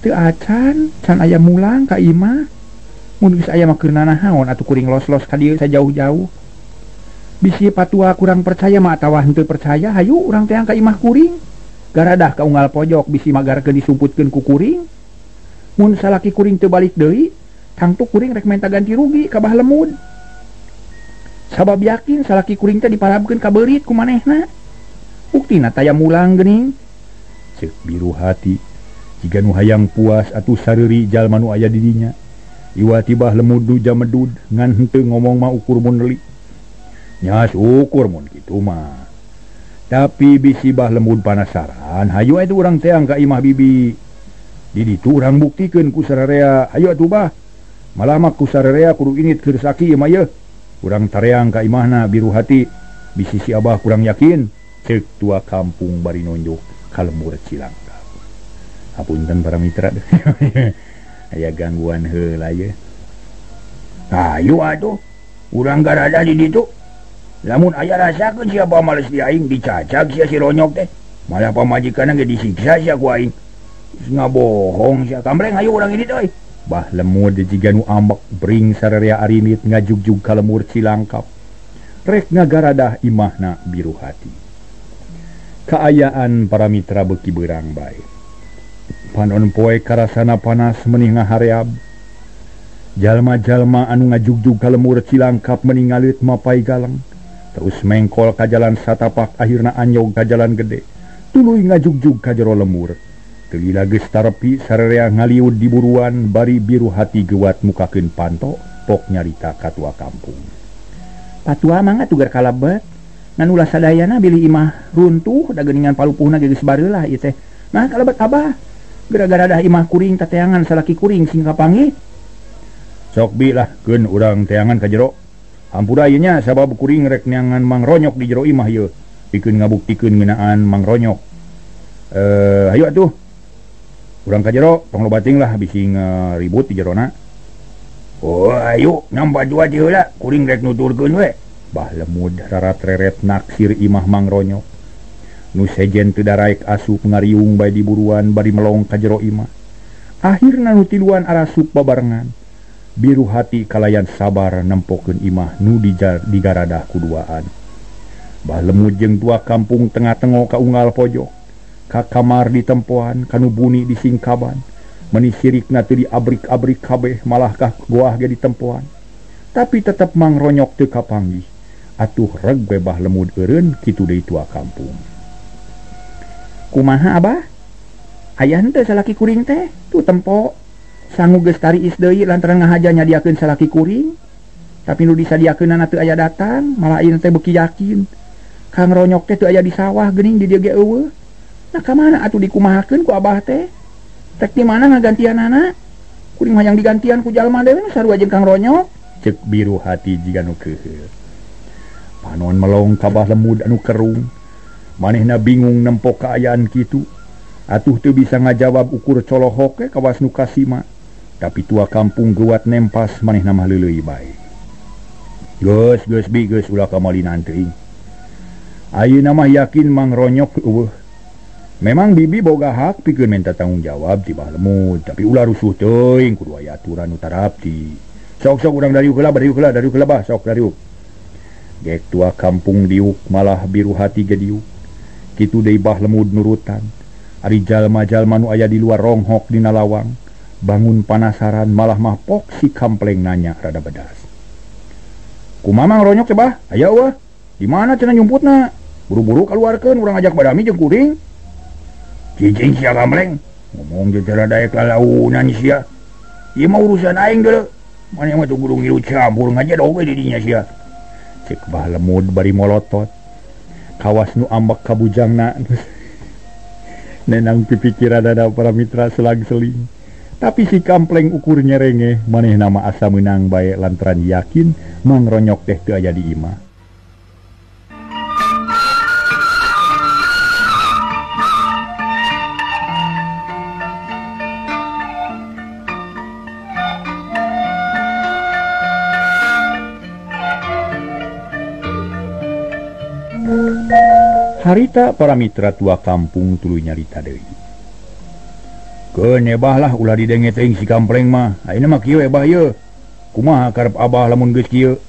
Teu acan, can aya mulang ka imah. Mun geus aya mah keur nanaon atuh kuring los-los ka dieu sajauh-jauh. Bisi patua kurang percaya mah atawa henteu percaya, hayu urang teang ka imah kuring. Garadah ka unggal pojok bisi magarkeun disumputkeun ku kuring. Mun salaki kuring teu balik deui, tangtu kuring rek menta ganti rugi ka Bah Lemud. Sabab yakin salaki kuring teh diparabkeun ka beurit ku manehna. Buktina taya mulang geuning. Ceuk Biru Hati, jiga nu hayang puas atuh sareuri jalma nu aya di dinya. Iwati Bah Lemud du jamedud ngan henteu ngomong mah ukur mun deuli. Nya syukur mun kitu mah. Tapi bisi Bah Lemud panasaran, hayu atuh urang teang ka imah bibi. Di ditu urang buktikeun ku sararea, hayu atuh Bah. Malah mah ku sararea kudu init keur saki ieu mah yeuh. Urang tareang ka imahna Biru Hati, bisi si Abah kurang yakin. Ceuk tua kampung bari nonjok ka lembur Cilangkap. Hapunten para mitra. Aya gangguan heula ye. Hayu atuh, urang garada di ditu. Lamun aya rasakeun sia pamales di aing dicacag sia si Ronyok teh. Malah pamajikanna ge disiksa sia ku aing. Geus ngabohong sia kambreng hayu urang ini teh. Bah Lemud jiga nu ambek bring sararea arinit ngajugjug ka lemur Cilangkap. Rek ngagaradah imahna Biru Hati. Kaayaan para mitra beuki beurang bae. Panon poe karasana panas menih ngahareab. Jalma-jalma anu ngajugjug ka lemur Cilangkap meni ngaleut mapai galang. Terus mengkol ka jalan satapak akhirna anyog ka jalan gede. Tuluy ngajugjug ka jero lemur. Teu lila geus tarepi sararea ngaliud di buruan bari Biru Hati geuwat mukakeun panto pok nyarita ka tua kampung. Patua mangga tugar kalebet. Ngan ulah sadayana bilih imah runtuh da geuningan palupuhna ge geus bareulah ieu teh. Nah kalebet Abah. Gara-gara dah imah kuring tateangan salaki kuring sing kapanggih. Sok bi lah keun urang teangan ka jero. Hampura ieu nya sabab kuring rek neangan Mang Ronyok di jero imah ieu. Pikeun ngabuktikeun ngeunaan Mang Ronyok. Hayu atuh. Urang ka jero tong loba teuing lah bisi ribut di jerona. Oh ayo nambah dua di heula kuring rek nuturkeun we. Bah Lemud rarat-reret naksir imah Mang Ronyok. Nu sejen teu daraek asup ngariung bae di buruan bari melong ka jero imah. Akhirna nu tiluan arasup babarengan. Biru Hati kalayan sabar nempokeun imah nu digaradah kuduaan. Bah Lemud jeung tua kampung tengah-tengok ka unggal pojok, ka kamar di tempoan, kanu buni di singkaban. Meni sirikna teu diabrik-abrik kabeh malah kah goah ge di tempoan. Tapi tetep Mang Ronyok teu kapanggih. Atuh reg we Bah Lemud eureun kitu deui tua kampung. Kumaha Abah? Aya henteu salaki kuring teh? Tuh tempo. Sangu geus tariis deui lantaran ngahaja nyadiakeun salaki kuring. Tapi nu disadiakeunana teu aya datang, malah ayeuna teh beuki yakin. Kang Ronyok teh teu aya di sawah geuning di dieu ge eueuh. Nah ka mana atuh dikumahakeun ku Abah teh? Rek di mana ngagantianana? Kuring hayang digantian ku jalma deui sarua jeung Kang Ronyok. Ceuk Biru Hati jiga nu keuheul. Panon melong ka Bah Lemud anu kerung. Manehna bingung nempo kaayaan kitu. Atuh teu bisa ngajawab ukur colohok we kawas nu kasima. Tapi tua kampung geuwat nempas manehna mah leuleui bae. Geus geus bi geus ulah kamalinan teuing. Ayeuna mah yakin Mang Ronyok eueuh. Memang bibi boga hak pikeun minta tanggung jawab ti Bah Lemud, tapi ulah rusuh teuing kudu aya aturan nu tarapti. Sok-sok urang dariuk heula, dariuk heula, dariuk heula bah, sok dariuk. Gek tua kampung diuk malah Biru Hati ge diuk. Kitu deui Bah Lemud nurutan. Ari jalma-jalma nu aya di luar ronghok dina lawang. Bangun panasaran malah mah pok si kampleng nanya rada bedas. Kumaha Mang Ronyok teh bah? Aya eueuh. Di mana cenah nyumputna? Buru-buru kaluarkeun urang ajak badami jeung kuring. Cicing sia kampleng. Ngomong jeung cara daek lalaunan sia. Ieu mah urusan aing deuleu. Maneh mah teu kudu ngilu campur ngajedog we di dinya sia. Ceuk Bah Lemud bari molotot. Kawas nu ambek ka bujangna. Nenang pipikiranana para mitra selang-seling. Tapi si kampleng ukur nyerenge manehna mah asa meunang bae lantaran yakin Mang Ronyok teh teu aya di imah. Harita para mitra tua kampung tuluy nyarita deui. Keun ebah lah ulah didenge teuing si kampleng mah. Ayeuna mah kieu ebah ieu. Kumaha karep abah lamun geus kieu?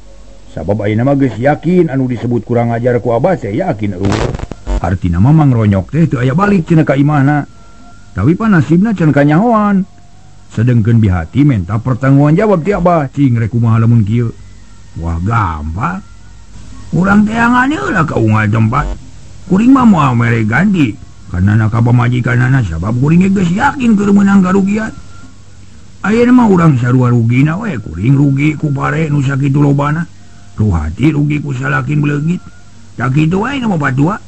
Sabab ayeuna mah geus yakin anu disebut kurang ajar ku abah teh yakin eueuh. Artina mah Mang Ronyok teh teu aya balik cenah ka imahna. Tapi pan nasibna can kanyahoan. Sedengkeun bihati menta pertanggungan jawab ti abah, cing rek kumaha lamun kieu. Wah gampang. Urang teangan heula ka unggal tempat. Kuring mah moal mere ganti. Karena ka pamajikanana sabab kuring geus yakin keur meunang karugian. Ayeuna mah urang sarua rugina we, kuring rugi ku pare nu sakitu lobana. Ruhati rugi ku salakin beleungit. Tak kitu wae nu batua.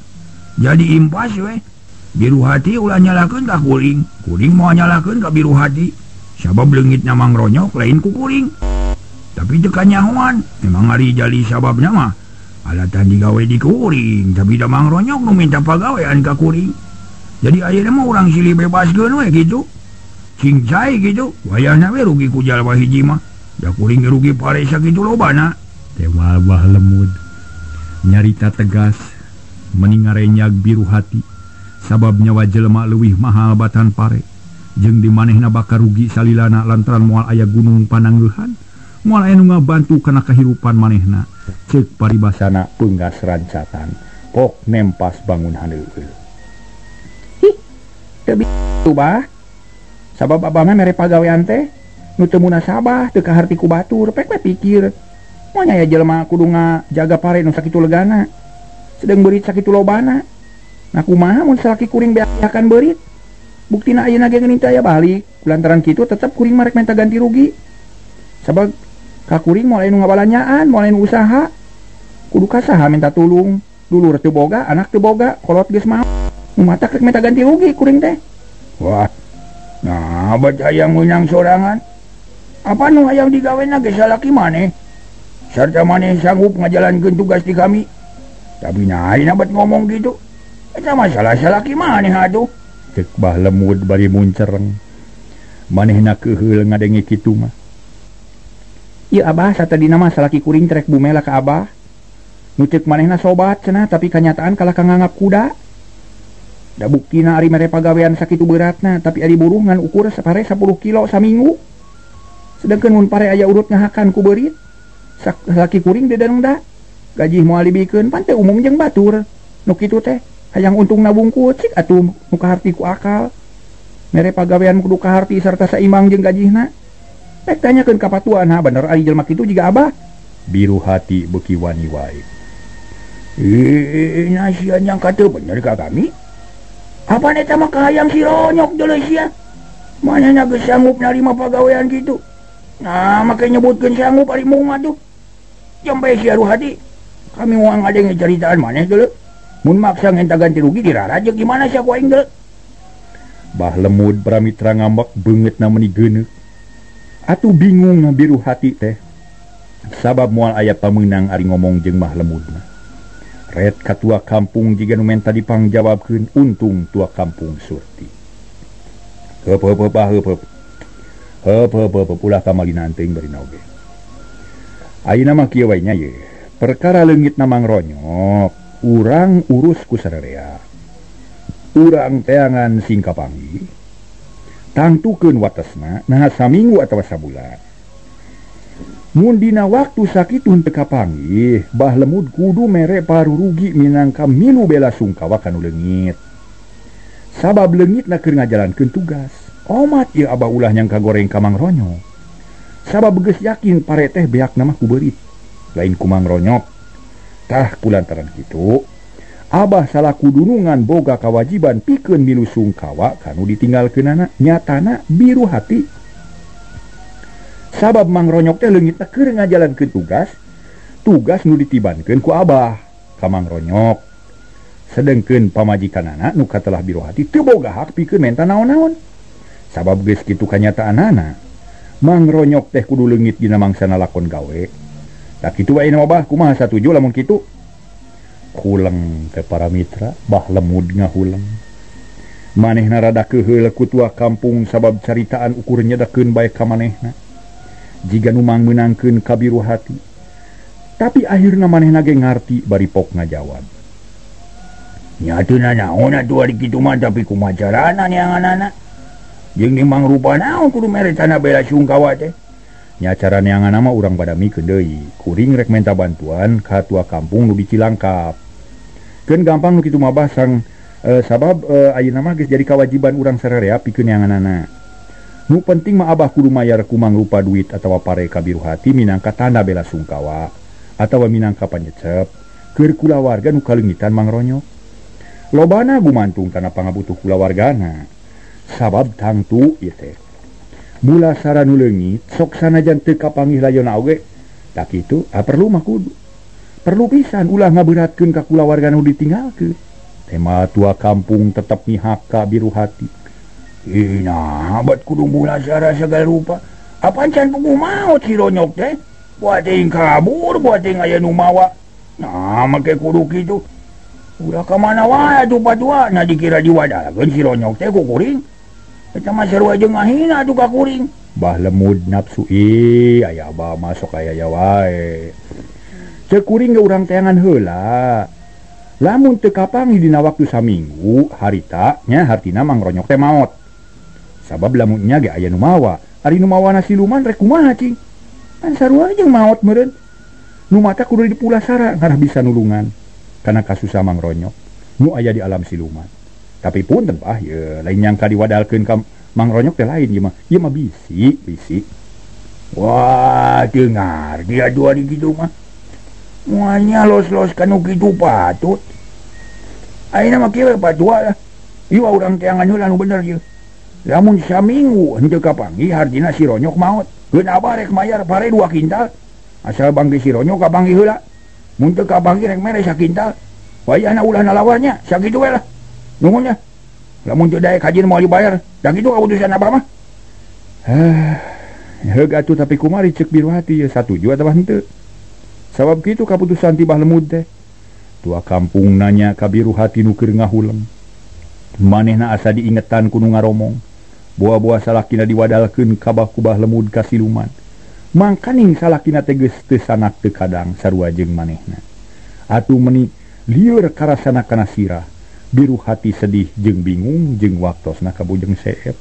Jadi impas we. Biru hati ulah nyalakeun ka kuring, kuring moal nyalakeun ka biru hati. Sabab leungitna Mang Ronyok lain ku kuring. Tapi teu kanyahoan, memang ari jali sababna mah alatan digawe di kuring, tapi da Mang Ronyok nu minta pagawean ka kuring. Jadi ayeuna mah urang silih bebaskeun we kitu. Cing cai kitu, wayahna we rugi ku jalma hiji mah. Da kuring rugi pare sakitu lobana. Tewal Bah Lemud nyarita tegas meni ngarenyag biru hati. Sabab nyawa jelema leuwih mahal batan pare. Jeung di manehna bakal rugi salilana lantaran moal aya gunung pananggeuhan, moal aya nu ngabantu kana kahirupan manehna. Ceuk paribasana peunggas rancatan, pok nempas bangun haneueul. Hih, teu bitu bah. Sabab abah mah mere pagawean teh nu teu munasabah teu kaharti ku batur, pek we pikir. Moal aya jelema kudu ngajaga pare nu sakitu legana. Sedeng beurit sakitu lobana. Nah kumaha mun salaki kuring beakan beurit? Buktina ayeuna ge geuning teu aya balik. Kulantaran kitu tetep kuring mah rek menta ganti rugi. Sabab ka kuring moal aya nu ngabalanyaan, moal aya nu usaha. Kudu ka saha minta tulung? Dulur teu boga, anak teu boga, kolot geus maot. Nu matak rek minta ganti rugi kuring teh. Wah. Nah, bat hayang meunang sorangan. Apa nu hayang digawena ge salaki maneh? Sarta maneh sanggup ngajalankeun tugas di kami. Tapi nah ayeuna bat ngomong gitu. Eta masalah salaki maneh atuh. Ceuk Bah Lemud bari muncereng. Manehna keuheul ngadenge kitu mah. Ieu abah satadina mah salaki kuring trek bumela ka abah. Nu ceuk manehna sobat cenah tapi kanyataan kalah ka nganggap kuda. Da buktina ari mere pagawean sakitu beratna tapi ari buruh ngan ukur sapare 10 kilo saminggu. Sedengkeun mun pare aya urut ngahakan ku beurit. Salaki kuring deudang da. Gaji moal dibikeun pan teu umum jeung batur. Nu kitu teh hayang untungna bungkut cik atuh nu kaharti ku akal. Mere pagawean kudu kaharti sarta saimbang jeung gajihna. Rek tanyakeun ka patuan ha bener ari jelema kitu jiga abah. Biru hati beuki wani wae. Ih, sia nyangka teu bener ka kami. Apa eta mah kahayang si Ronyok deuleu sia. Manehna geus sanggup narima pagawean kitu. Nah, make nyebutkeun sanggup ari mung atuh. Jampe sia Ruhati. Kami moal ngadenge caritaan maneh deuleu. Mun maksa ngenta ganti rugi dirarajeuk gimana sia ku aing deuleu. Bah Lemud pramitra ngambek beungeutna meuni geuneuk. Atuh bingung biru hati teh. Sabab moal aya pamenang ari ngomong jeung Bah Lemud mah. Red katua kampung jiga nu menta dipangjawabkeun untung tua kampung Surti. Heup heup heup heup heup. Heup heup heup ulah kamalina teuing bari oge. Ayeuna mah kieu wae nya ye. Perkara leungitna Mang Ronyok urang urus ku sararea. Urang teangan sing kapanggih. Tangtukeun watesna naha saminggu atawa sabulan. Mun dina waktu sakitu henteu kapanggih, Bah Lemud kudu mere parurugi minangka milu bela sungkawa kanu leungit. Sabab leungitna keur ngajalankeun tugas. Omat ieu abah ulah nyangka goreng ka Mang Ronyok. Sabab geus yakin pare teh beakna mah ku beurit, lain ku Mang Ronyok. Tah kulantaran kitu, abah salaku dunungan boga kawajiban pikeun milu sungkawa kanu ditinggalkeunana nyatana biru hati. Sabab Mang Ronyok teh leungitna keur ngajalankeun tugas, tugas nu ditibankeun ku abah ka Mang Ronyok. Sedengkeun pamajikanana nu katelah biru hati teu boga hak pikeun menta naon-naon. Sabab geus kitu kanyataanana, Mang Ronyok teh kudu leungit dina mangsana lakon gawe. Tak kitu wae na bah kumaha satuju lamun kitu. Huleng teh para mitra, Bah Lemud ngahuleng. Manehna rada keuheul ku tua kampung sabab caritaan ukur nyedekeun bae ka manehna. Jiga nu mang meunangkeun ka biru hati. Tapi akhirna manehna ge ngarti bari pok ngajawab. Nya teu nanaon atuh ari kitu mah tapi kumaha carana neanganana? Jeung di mangrupa naon kudu mere tanda bela sungkawa teh? Nya cara neanganna mah urang badamikeun deui. Kuring rek menta bantuan ka tua kampung nu di Cilangkap. Keun gampang nu kitu mah bah sang sabab ayeuna mah geus jadi kawajiban urang sararea pikeun neanganana. Nu penting mah abah kudu mayar ku mangrupa duit atawa pare ka Biru Hati minangka tanda bela sungkawa atawa minangka panyecep keur kulawarga nu kaleungitan Mang Ronyok. Lobana gumantung kana pangabutuh kulawargana. Sabab tangtu ieu teh. Mulasara nu leungit sok sanajan teu kapanggih layona oge, tak kitu perlu mah kudu. Perlu pisan ulah ngaberatkeun ka kulawarga nu ditinggalkeun. Tema tua kampung tetep mihak ka Biru Hati. Ih, nah, bat kudu mulasara segala rupa. Apaan can puguh maot si Ronyok teh? Buat teuing kabur, buat teuing aya nu mawa. Nah, make kudu kitu. Ulah ka mana wae atuh patua, nah dikira diwadalkeun si Ronyok teh ku kuring. Eta mah sarua jeung ngahina atuh ka kuring. Bah lemud nafsu ih, aya abah masuk aya ya wae. Ceuk kuring ge urang teangan heula. Lamun teu kapanggih dina waktu saminggu, harita nya hartina Mang Ronyok teh maot. Sabab lamunnya ge aya nu mawa, ari nu mawana siluman rek kumaha cing? Kan sarua jeung maot meureun. Nu mata kudu dipulasara ngarah bisa nulungan kana kasusah Mang Ronyok nu aya di alam siluman. Tapi punten bah ye lain nyangka diwadalkeun ka Mang Ronyok teh lain ieu mah. Ieu mah bisi, bisi. Wah, teu ngarti atuh ari kitu mah. Moalnya los-los kanu kitu patut. Ayeuna mah kieu patua lah. Ieu urang teangan heula nu bener ieu. Lamun saminggu henteu kapanggih hartina si Ronyok maot. Keun abah rek mayar pare 2 kintal. Asal bangki si Ronyok kapanggih heula. Mun teu kapanggih rek mere sakintal. Wayahna ulah nalawarnya, sakitu we lah. Nuhun nya. Lamun teu daek hajin moal dibayar. Da kitu kaputusan abah mah. Heug atuh tapi kumari ceuk Biru Hati ye satuju atawa henteu. Sabab kitu kaputusan ti Bah Lemud teh. Tua kampung nanya ka Biru Hati nu keur ngahuleng. Manehna asa diingetan ku nu ngaromong. Buah-buah salakina diwadalkeun ka bah ku Bah Lemud ka siluman. Mangkaning salakina teh geus teu sanak teu kadang sarua jeung manehna. Atuh meuni lieur karasana kana sirah. Biru Hati sedih jeung bingung jeung waktosna ka Bujeng Seep.